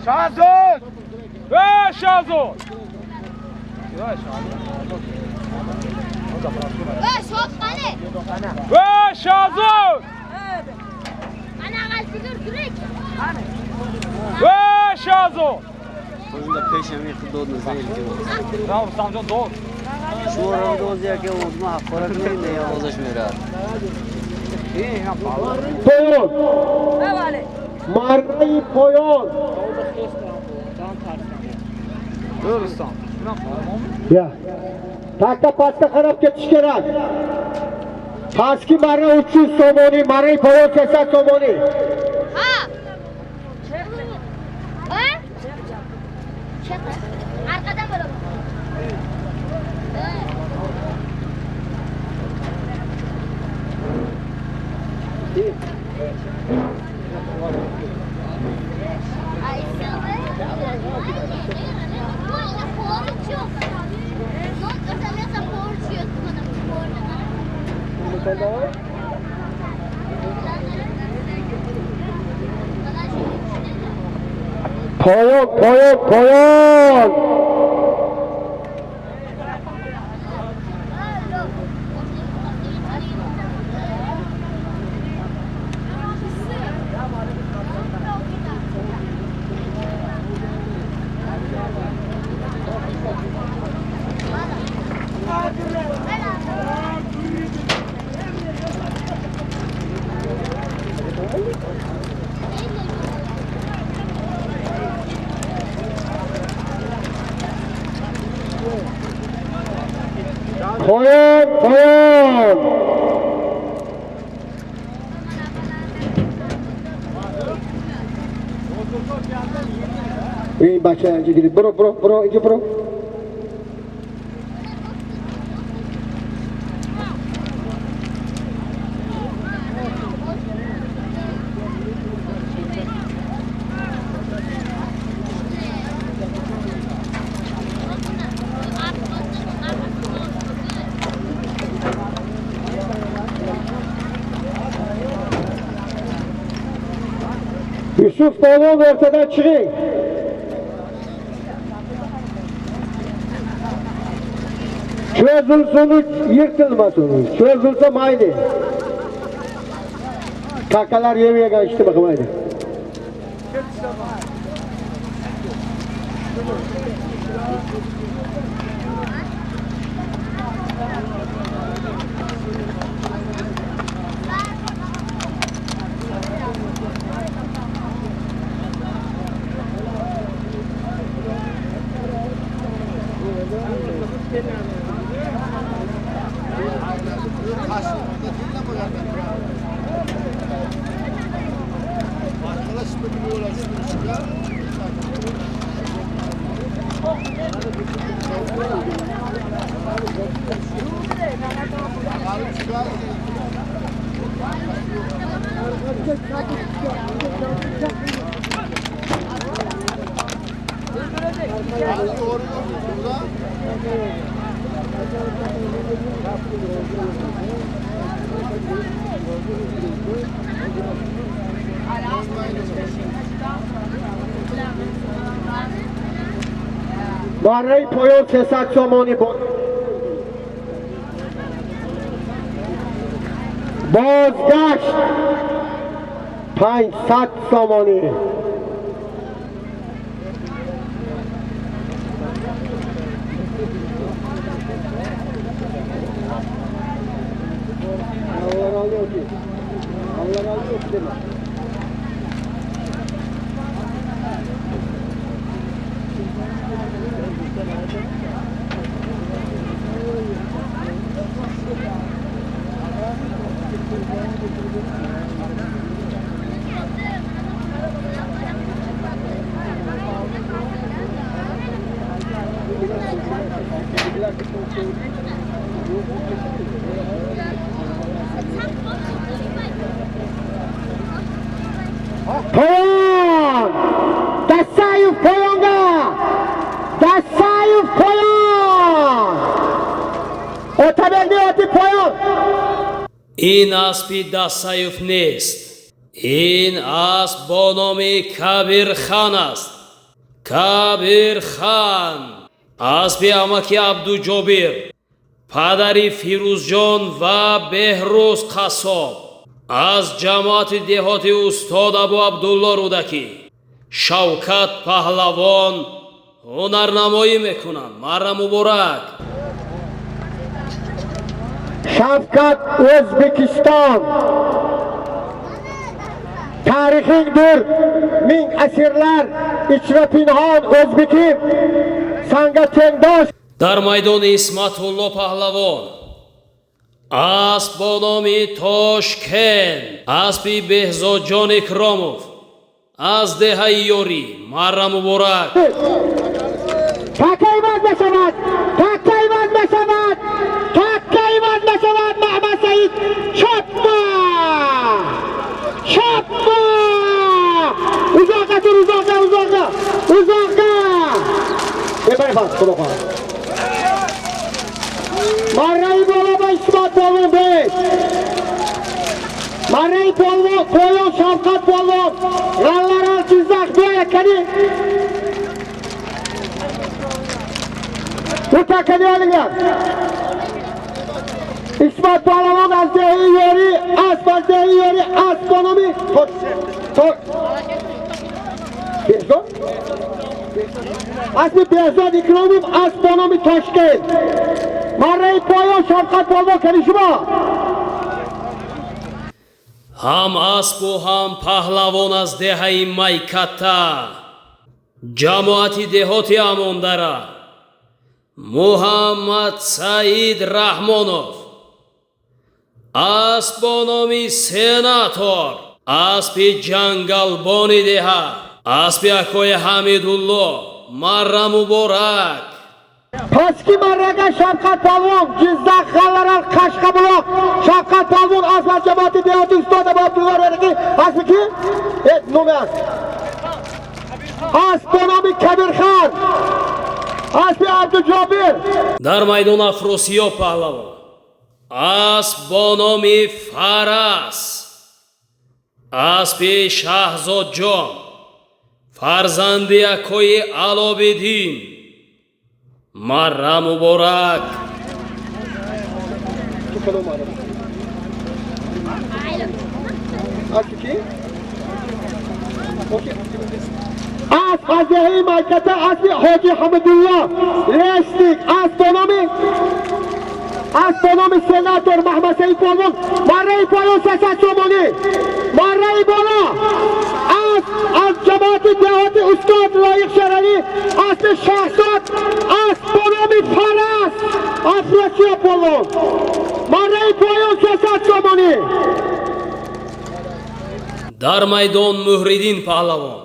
Shahzod! Ey Shahzod! Ey shoh qani? Ey Shahzod! Ana qaltigur yurak. Ey Shahzod! Хозинда пешами дод назанил ки. Рав Самҷон дод. Шумо доз яке озма ҳақорат не овозаш мерад. Поён. Маргаи поён. Ya. Takta pastga qarab ketish kerak. Pastki marra 300 somoni, marra poyon 300 somoni. Ha. Ha? Arqadan bo'laman. Poyon, poyon, poyon. Poyon, poyon. Ин бача инҷа гирифт. Биро, биро, биро, инҷа биро. Yusuf polvon o'rtadan chiqing. Cho'zilsin, yirtilmasin. Cho'zilsa mayli. Kakalar yemagan ishni qilmaydi. Марраи поён 300 сомонӣ бозгашт 500 сомонӣ. Poyon! Dassayev poyonga! Dassayev poyon! Otabekning oti poyon! Ин аспи Дастаев нест. Ин асп бо номи Кабирхан аст. Кабирхан аспи амаки Абдуҷобир, падари Фирӯзҷон ва Беҳрӯз Қассоб, аз ҷамоати деҳоти устод Абу Абдулло Рӯдакӣ, Шавкат Паҳлавон ҳунарнамоӣ мекунанд. Марра муборак! Shavkat, O'zbekiston. Tarixingdir ming asrlar ichra pinhon, o'zbekim, sanga tengdosh. Дар майдони Исматулло Паҳлавон асп бо номи Тошкент, аспи Беҳзодҷон Икромов аз деҳаи Ёрӣ. Марра муборак! Taka иваз мешавад, така иваз мешавад, така иваз мешавад. Маҳмад Саид, чопма, чопма! Uzoqqa tur, uzoqqa, uzoqqa, uzoqqa! Bepayfaz, xudo xohlasa. Marrai bola va Ismat polvon bek. Marrai polvon, poyon Shavqat polvon. G'allaral Jizzax bo'yakani. Bu takani olinglar. Ismat polvon az dehi yori, asp az dehi yori, asp nomi Behzod? Asbi Behzod Ikromov, asp бо номи Тошкент. Марраи поён Шавқат polvon, кани шумо. Ҳам аспу ҳам паҳлавон аз деҳаи Майката, ҷамоати деҳоти Амондара, Муҳаммад Саид Раҳмонов, асп бо номи Сенатор, аспи ҷангалбони деҳа, аспи акои Ҳамидулло. Марра муборак! Pastki marraga Shavqat polvon, Jizzax, G'allaral, Qashqabuloq. Shavqat polvon asp az jamoati dehoti ustod Abu Abdulloh Rudaki. Aspi kim? Nomi asp. Asp бо номи Кабирхан. Aspi Abdujobir. Дар майдон Афросиёб Паҳлавон, асп бо номи Фарас, аспи Шаҳзодҷон, фарзанди акои Алобиддин. Марра муборак! Aspi kim? Asp az dehi Maykata, aspi Hoji Hamidullo. Resnik, asp бо номи, асп бо номи Сенатор, Маҳмад Саид polvon. Марраи поён 300 сомонӣ. Марраи боло асп аз ҷамоати деҳоти устод Лоиқ Шералӣ, аспи Шаҳзод, асп бо номи Фарас, Афросиёб polvon. Марраи поён 300 сомонӣ. Дар майдон Муҳриддин Паҳлавон,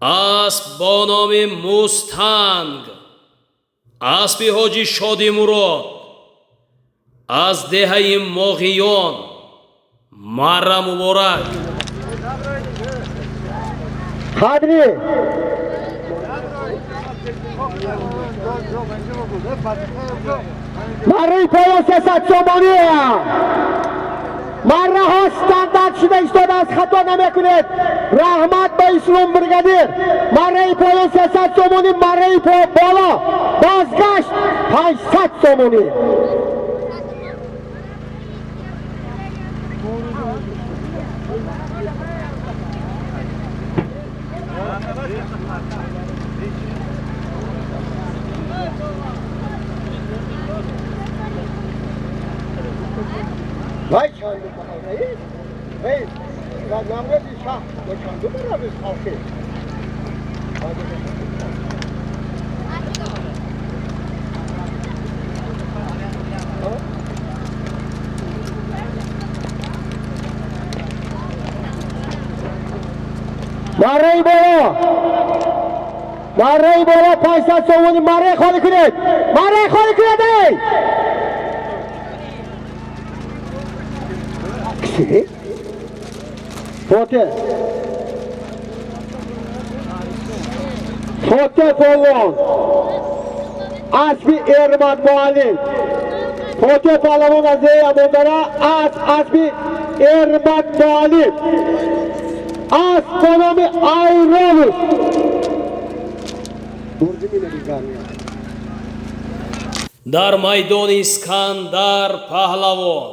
асп бо номи Мустанг, аспи ҳоҷи Шодимурод аз деҳаи Моғиён. Марра муборак! Qadri. Marraи поён 300 сомонӣ. Марраҳо стандарт шуда истодааст, хато намекунед. Раҳмат ба Ислом бригадир. Марраи поён 300 сомонӣ, марраи боло бозгашт 500 сомонӣ. Vay çandı reis. Reis. Namrezi şah. Bu çandı mı rabiz halkı? Марраи боло. Марраи боло 500 сомонӣ. Марраи холӣ кунед. Марраи холӣ кунед ey! Киси? Фотиҳ. Фотеҳ Полвон, аспи Эрмат муаллим. Фотеҳ Паҳлавон аз деҳаи Амондара, асп аспи Эрмат муаллим. Асп бо номи Айронус. Дар майдони Искандар Паҳлавон,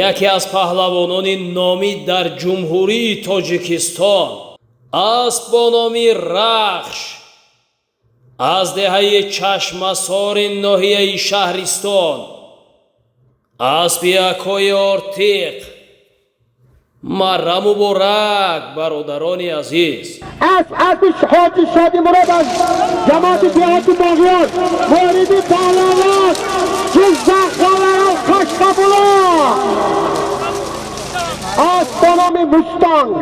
яке аз паҳлавонони номӣ дар Ҷумҳурии Тоҷикистон, асп бо номи Рахш аз деҳаи Чашмасори ноҳияи Шаҳристон, аспи акои Ортиқ. Марра муборак, бародарони азиз. Асп аспи Ҳоҷи Шодимурод аз ҷамоати деҳоти Боғиён, вориди паҳлавон Ҷиззах Ғалаён Қашқабулоқ. Асп бо номи Мустанг.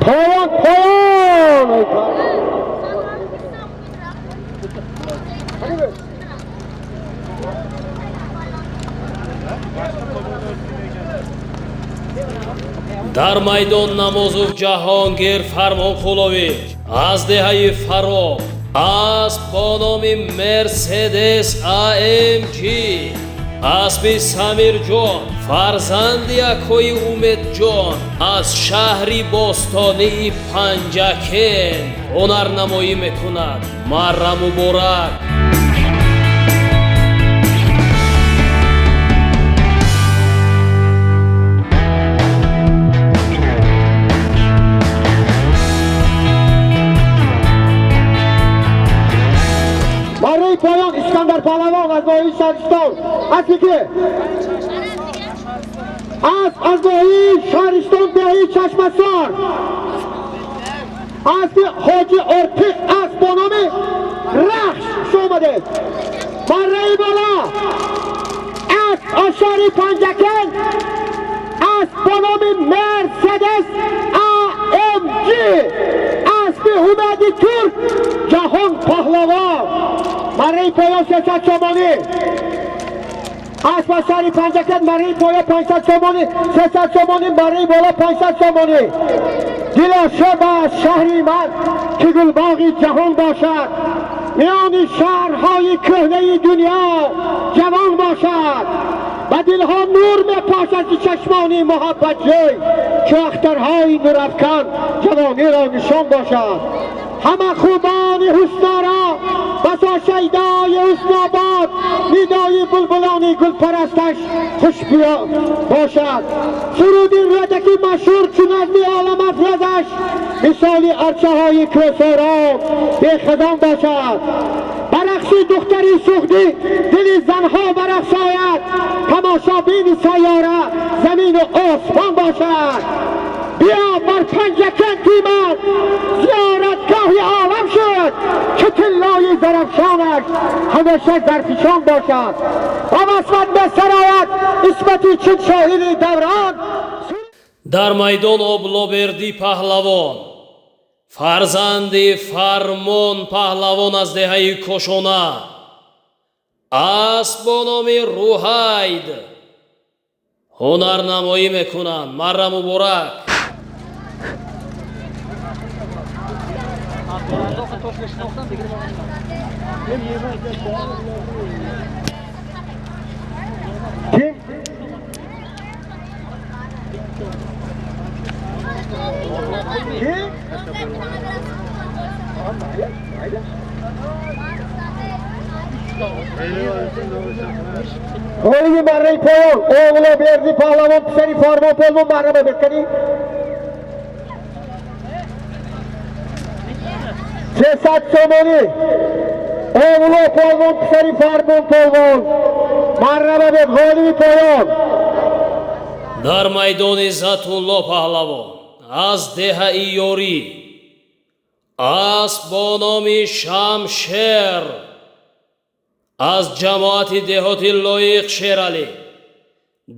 Поён, поён! Дар майдон Намозов Ҷаҳонгир Фармонқулович аз деҳаи Фароб, асп бо номи Мерседес АМГ, аспи Самирҷон, фарзанди акои Умедҷон аз шаҳри бостонии Панҷакен ҳунарнамоӣ мекунад. Марра муборак. Барои поён Искандар Паҳлавон аз ноҳияи Шаҳристон. Аспи ки? Асп аз ноҳияи Шаҳристон, деҳаи Чашмасор. Аспи Ҳоҷи Ортиқ, асп бо номи Рахш. Хуш омадед. Барраи боло асп аз шаҳри Панҷакент, асп бо номи Мерседес АМГ, аспи Ҳумади Турк Ҷаҳон Паҳлавон. Барраи поён 300 сомонӣ. Асп аз шаҳри Панҷакент, барраи поён 500 сомонӣ, 300 сомонӣ, барраи боло 500 сомонӣ. Дилошо ба шаҳри ман ки гулбоғи ҷаҳон бошад, миёни шаҳрҳои кӯҳнаи дунё ҷавон бошад, ба дилҳо нур мепошад зи чашмони муҳаббатҷӯй, чу ахтарҳои нурафкан ҷавониро нишон бошад. Ҳама хубони ҳусноро басо шайдои ҳуснобод, нидои булбулони гулпарасташ хуш бошад. Суруди рӯдакӣ машҳур чу назми олам афрозаш, мисоли арчаҳои кӯсоро бехазон бошад. Ба рақси духтари суғдӣ дили занҳо барақсояд, тамошобини сайёра замину осмон бошад. Биё бар Панҷакенти ман зиёратгоҳи олам шуд, ки тиллои зарафшонаш ҳамеша зарфишон бошад. Ба васфат месарояд исмати чун шоҳиди даврон. Дар майдон Облобердӣ Паҳлавон, фарзанди Фармон Паҳлавон аз деҳаи Кошона, асп бо номи Рӯҳайд ҳунарнамоӣ мекунанд. Марра муборак. Kim? Kim? Ғолиби марраи поён Оғло Берди Паҳлавон, писари Фармон Полвон. Марра бекунӣ. 300 сомонӣ. Оғло Полвон, писари Фармон Полвон. Марра бек, ғолиби поён. Дар майдони Затулло Паҳлавон аз деҳаи Ёрӣ, асп бо номи Шамшер аз ҷамоати деҳоти Лоиқ Шералӣ,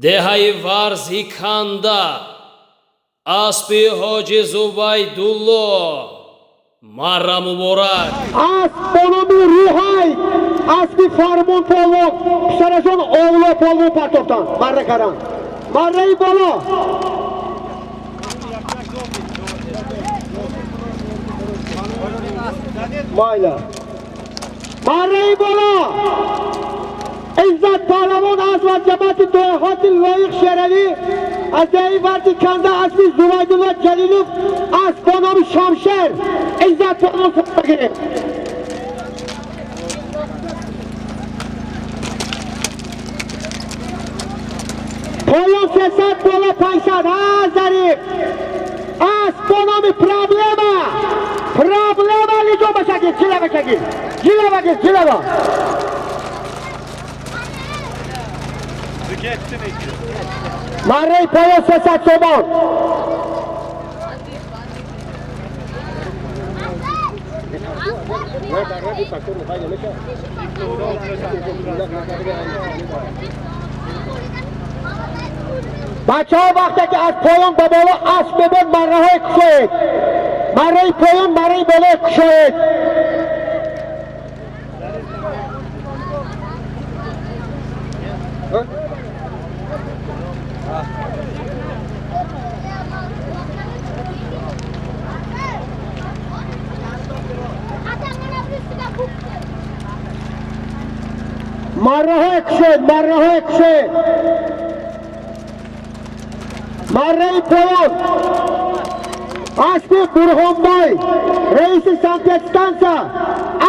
деҳаи Варзиканда, аспи Ҳоҷи Зубайдулло. Марра муборак. Асп бо номи Рӯҳай. Аспи Фармон полвон, писарашон Овло полвон партофтанд, марра карданд. Марраи боло. Майла. Марраи боло. Иззат паҳлавон асп аз ҷамоати деҳоти Лоиқ Шеравӣ аз деҳаи Варди Канда аспи Зубайдулло Ҷалилов асп бо номи Шамшер. Иззат паҳлавон суҳбат гирифт. Поён 300, боло 500. Зариф. Асп бо номи Проблема. Проблема лиҷо башагир, ҷила башагир. Ҷила багир, ҷила ба. Марраи поён 300 сомон. Бачаҳо вақте ки аз поён ба боло асп мебод, марраҳои кушоед. Марраи поён, марраи боло кушоед. Марраҳои кушоед, марраҳои кушоед. Марраи поён аспи Бурҳонбой, раиси санпедстанса,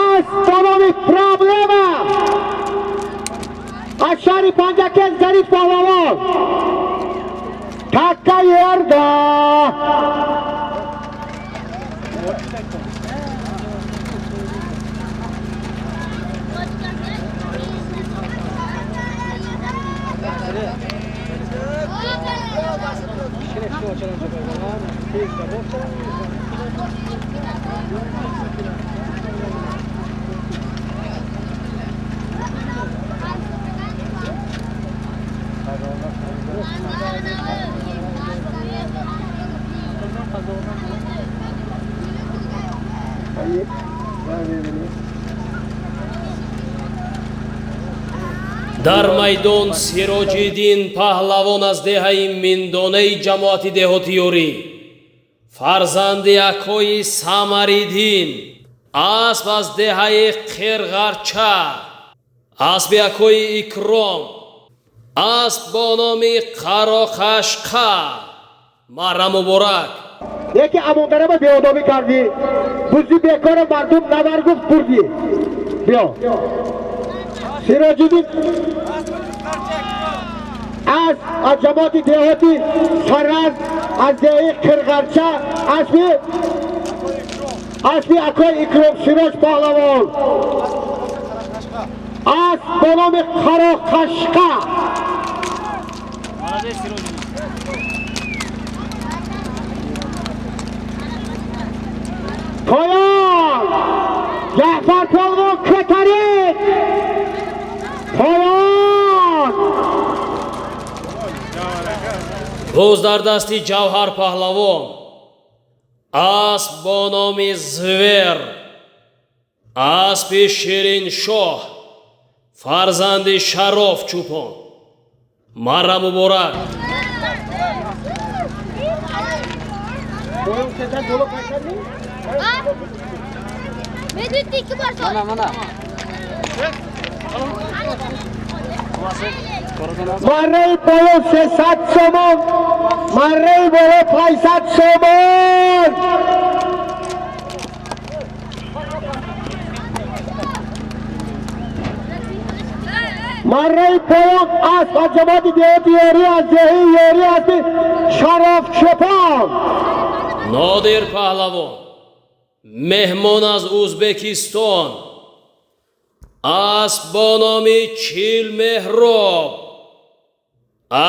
асп бо номи Проблема аз шаҳри Панҷакент Зариф паҳлавон. Такка ерда. Дар майдон Сироҷиддин паҳлавон аз деҳаи Миндонаи ҷамоати деҳоти Ёрӣ, фарзанди акои Самариддин, асп аз деҳаи Қирғарча, аспи акои Икром, асп бо номи Қароқашқа. Марра муборак. Яке амондараба беодобӣ кардӣ, бузи бекора мардум навар гуфт бурдӣ. Биё. Сироҷиддин аз ҷамоати деҳоти Сараз, аз деҳаи Қирғарча, аспи акои Икром Сироҷ паҳлавон, асп бо номи Қароқашқа. Поён! Ҷаъфар полвон кӯтарид! Поён! Боз дар дасти Ҷавҳар паҳлавон асп бо номи Звер, аспи Шириншоҳ, фарзанди Шароф чӯпон. Марра муборак. Марраи поён 300 сомон, марраи боло 500 сомон. Марраи поён асп аз ҷамоати деҳоти Ёрӣ, аз деҳаи Ёрӣ, аспи Шароф чӯпон. Нодир паҳлавон, меҳмон аз Ӯзбекистон, асп бо номи Чил Меҳроб,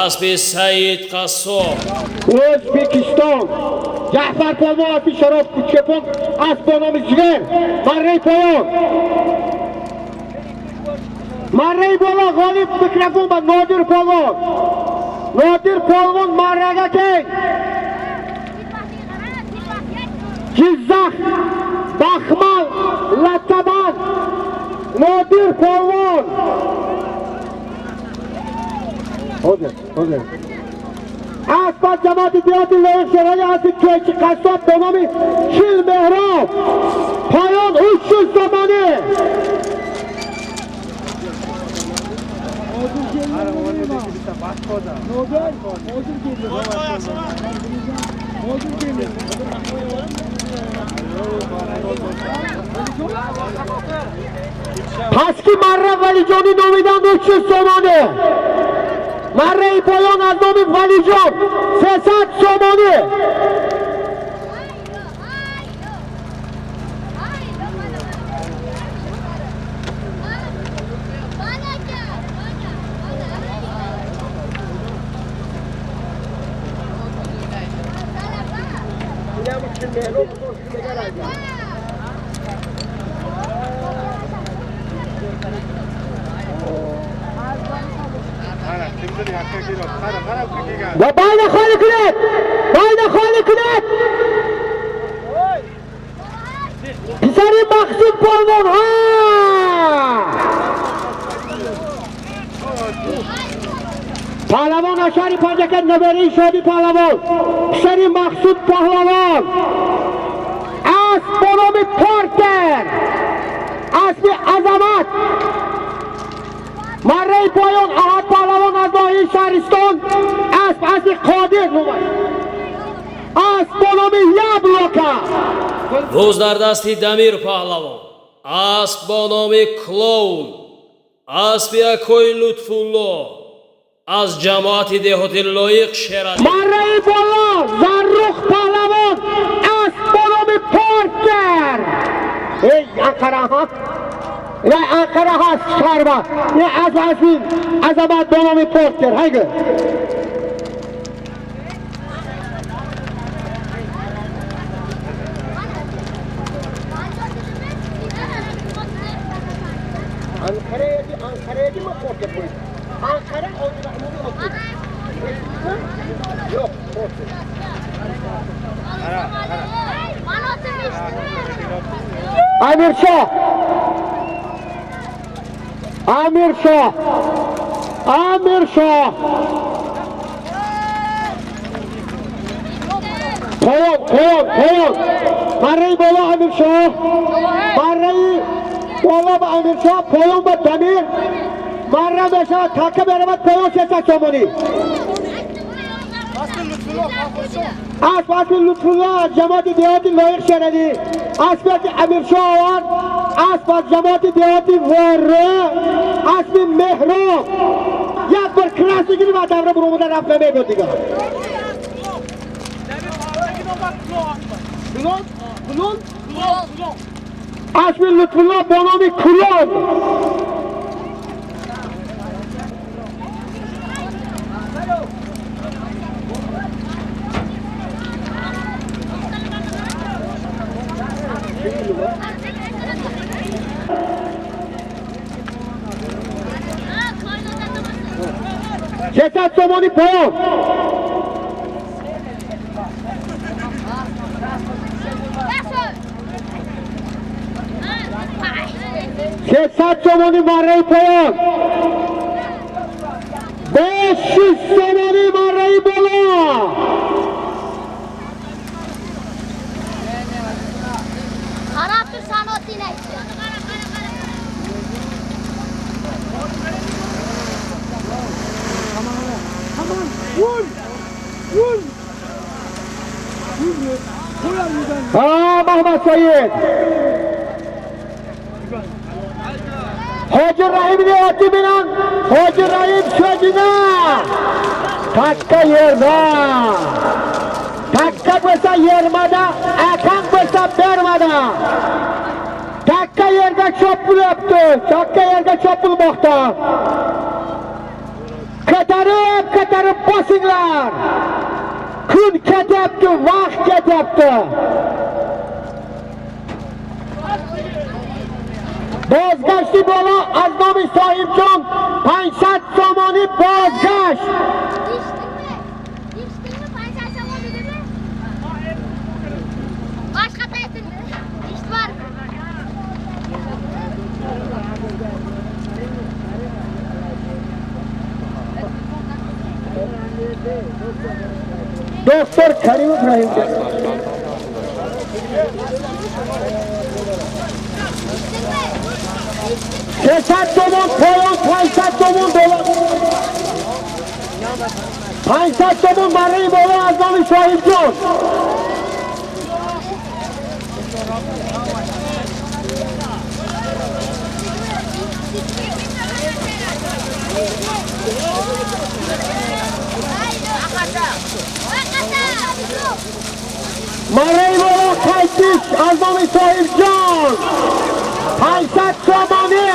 аспи Саид Қассоб. Ӯзбекистон. Ҷаъфар полвон аспи Шароф чӯпон, асп бо номи Звер. Марраи поён. Марраи боло ғолиб микрофон ба Нодир полвон. Нодир полвон маррага кeng. Ҷиззах, Бахмал, Латтабан. Нодир Дамир Полвон. Hozir, hozir. Асп аз ҷамоати деҳоти Лоиқ Шерали, аспи To'ychi Qassob бо номи Чил Меҳроб. Поён 300 сомонӣ. Паски марра Валиҷонӣ номиданд 300 сомонӣ. Марраи поён аз номи Валиҷон 300 сомонӣ. و باین خالی کنید، باین خالی کنید. پسر مقصود پالوان ها. پهلوان اشاری پنجکت نبری شادی پهلوان. پسر مقصود پهلوان. اسب با نام پارتر، اسب عظمت. марраи поён Аҳад паҳлавон аз ноҳияи шаҳристон, асп аспи Қодир номаш, асп бо номи Яблока. Буз дар дасти Дамир паҳлавон, асп бо номи Клоун, аспи акои Лутфулло аз ҷамоати деҳоти Лоиқ Шерали. Марраи боло Заррух паҳлавон, асп бо номи Портер. Эй Анқара ҳа, ва Анқара ҳаст шарба. Е аз аспи Азамат бо номи Портер. Ҳайгу. Ankara'ya mı Porter koydun? Ankara Yok, Porter. Amirşah. Amirşah. Amirşah. Poyon, poyon, poyon. Marrayi bola Amirşah. Marrayi bola Amirşah, poyon ba Damir. Marra meşa takı beraber poyon 300 somoni. اسب اسب لطفالله از جماعت دیهات لایق شرلی، اسب امیرشاه آورد، اسب از جماعت دیهات واره، اسب مهراب. یک بار کلاس بگیری و دوره برو رفت نمیبود دیگه. اسب لطفالله با نام کلون. 300 сомонӣ поён. 300 сомонӣ марраи поён. 500 сомонӣ марраи боло. Qarab tur sanotingni aytdi. Vur! Vur! Vur! Ha Mahmud Said. Hoji Rahimni oti bilan Hoji Rahim so'zini takka yerda. Takka bo'lsa yermada, akam bo'lsa bermada. Takka yerga chopilyapti, takka yerga chopilmoqda. Ko'tarib, ko'tarib bosinglar. Kun ketyapti, vaqt ketyapti. Bozgashti bola az nomi Sohibjon 500 somoni bozgasht. Eshitdingmi? 500 somon dedimi? Boshqa aytindi. Eshitib. Karimov Rahimjon. 300 сомон поён, 500 сомон боло. 500 сомон барои боло аз номи Соҳибҷон. Марраи боло қайтиш аз номи Соҳибҷон. 500 сомонӣ.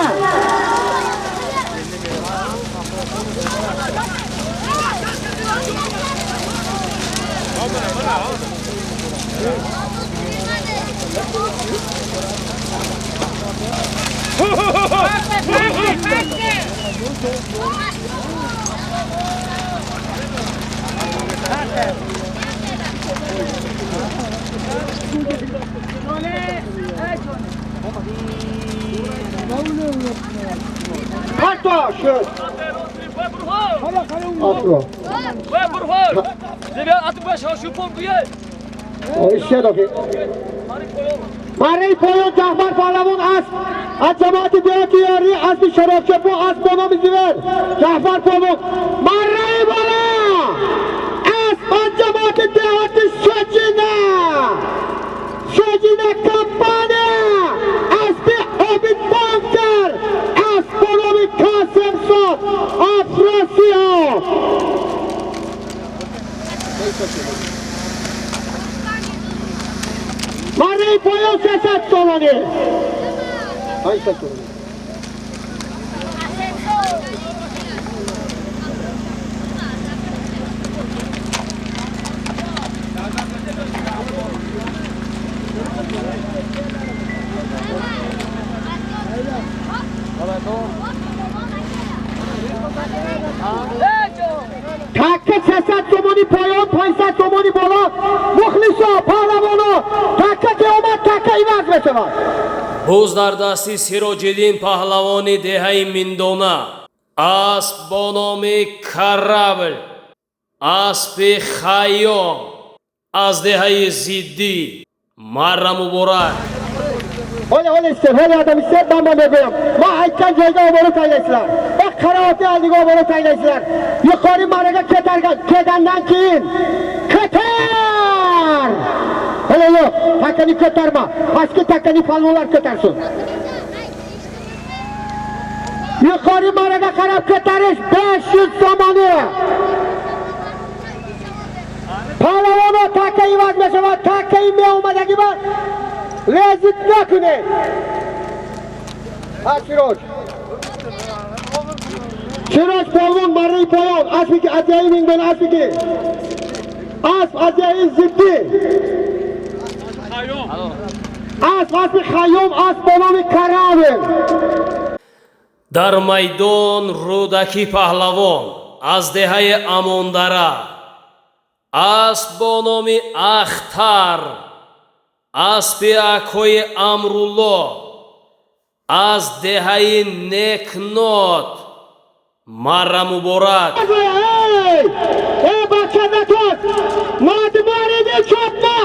Hatta şu. Afro. Марраи поён Ҷаъфар Паҳлавон аз ҷамоати деҳоти Ёрӣ, аспи Шаробчапо, асп бо номи Зивер Ҷаъфар Паҳлавон. Марраи боло асп аз ҷамоати деҳоти Соҷина, Соҷина компания, аспи Обид Банкер, асп бо номи Касимсод Афросиёб. Марраи поён 300 сомонӣ. 500 сомонӣ. Такка 300 сомонӣ поён, 500 сомонӣ боло. Мухлисо, паҳлавоно, такка ки омад, такка иваз мешавад. Буз дар дасти Сироҷиддин паҳлавони деҳаи Миндона, асп бо номи Карабл, аспи Хайём аз деҳаи Зиддӣ. Марра муборак. Ҳоли ҳоли истер, ҳоли одам истер, ман мегӯям. Ман aytgan joyga oboro taylaysizlar. Va qaroatni oldiga oboro taylaysizlar. Yuqori marraga ko'targan, ko'tandan keyin ko'tar! Hali yo'q, takani ko'tarma. Pastki takani polvonlar ko'tarsin. Yuqori marraga qarab ko'tarish 500 somoni. Polvon taka ivaz mешавад, такаи меомадагӣ ба лезит накунед. Ha Siroj. Siroj polvon marraи поён, аспи ки аз яи Миндон, аспи ки асп аз яи Зиддӣ. Асп аспи Хайём, асп бо номи Каравел. Дар майдон Рӯдакӣ паҳлавон аз деҳаи Амондара, асп бо номи Ахтар, аспи акои Амрулло аз деҳаи Некнот. Марра муборак. Эй бача натоз! Вориди чопма!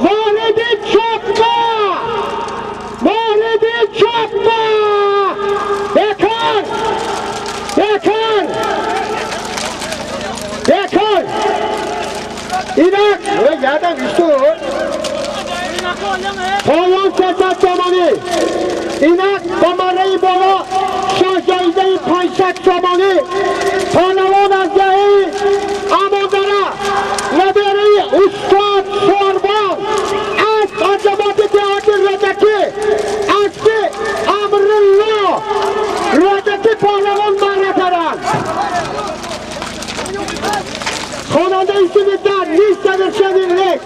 Вориди чопма! Вориди чопма! Бекор! Бекор! Бекор! Инак, ядам исто. Поён 300 сомонӣ. Инак ба марраи боло шоҳҷоизаи 500 сомонӣ. Паҳлавон аз деҳаи Амондара, набераи устод Шорбон, асп аз ҷамоати деҳоти Рӯдакӣ, аспи Амрулло Рӯдакӣ паҳлавон марра карданд. Хонандаи синни нисавершани лек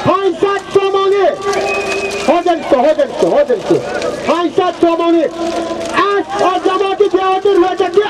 500 сомонӣ. Ҳозир исто, ҳозир исто, ҳозир исто. 500 сомонӣ. Асп аз ҷамоати деҳоти Рӯдакӣ.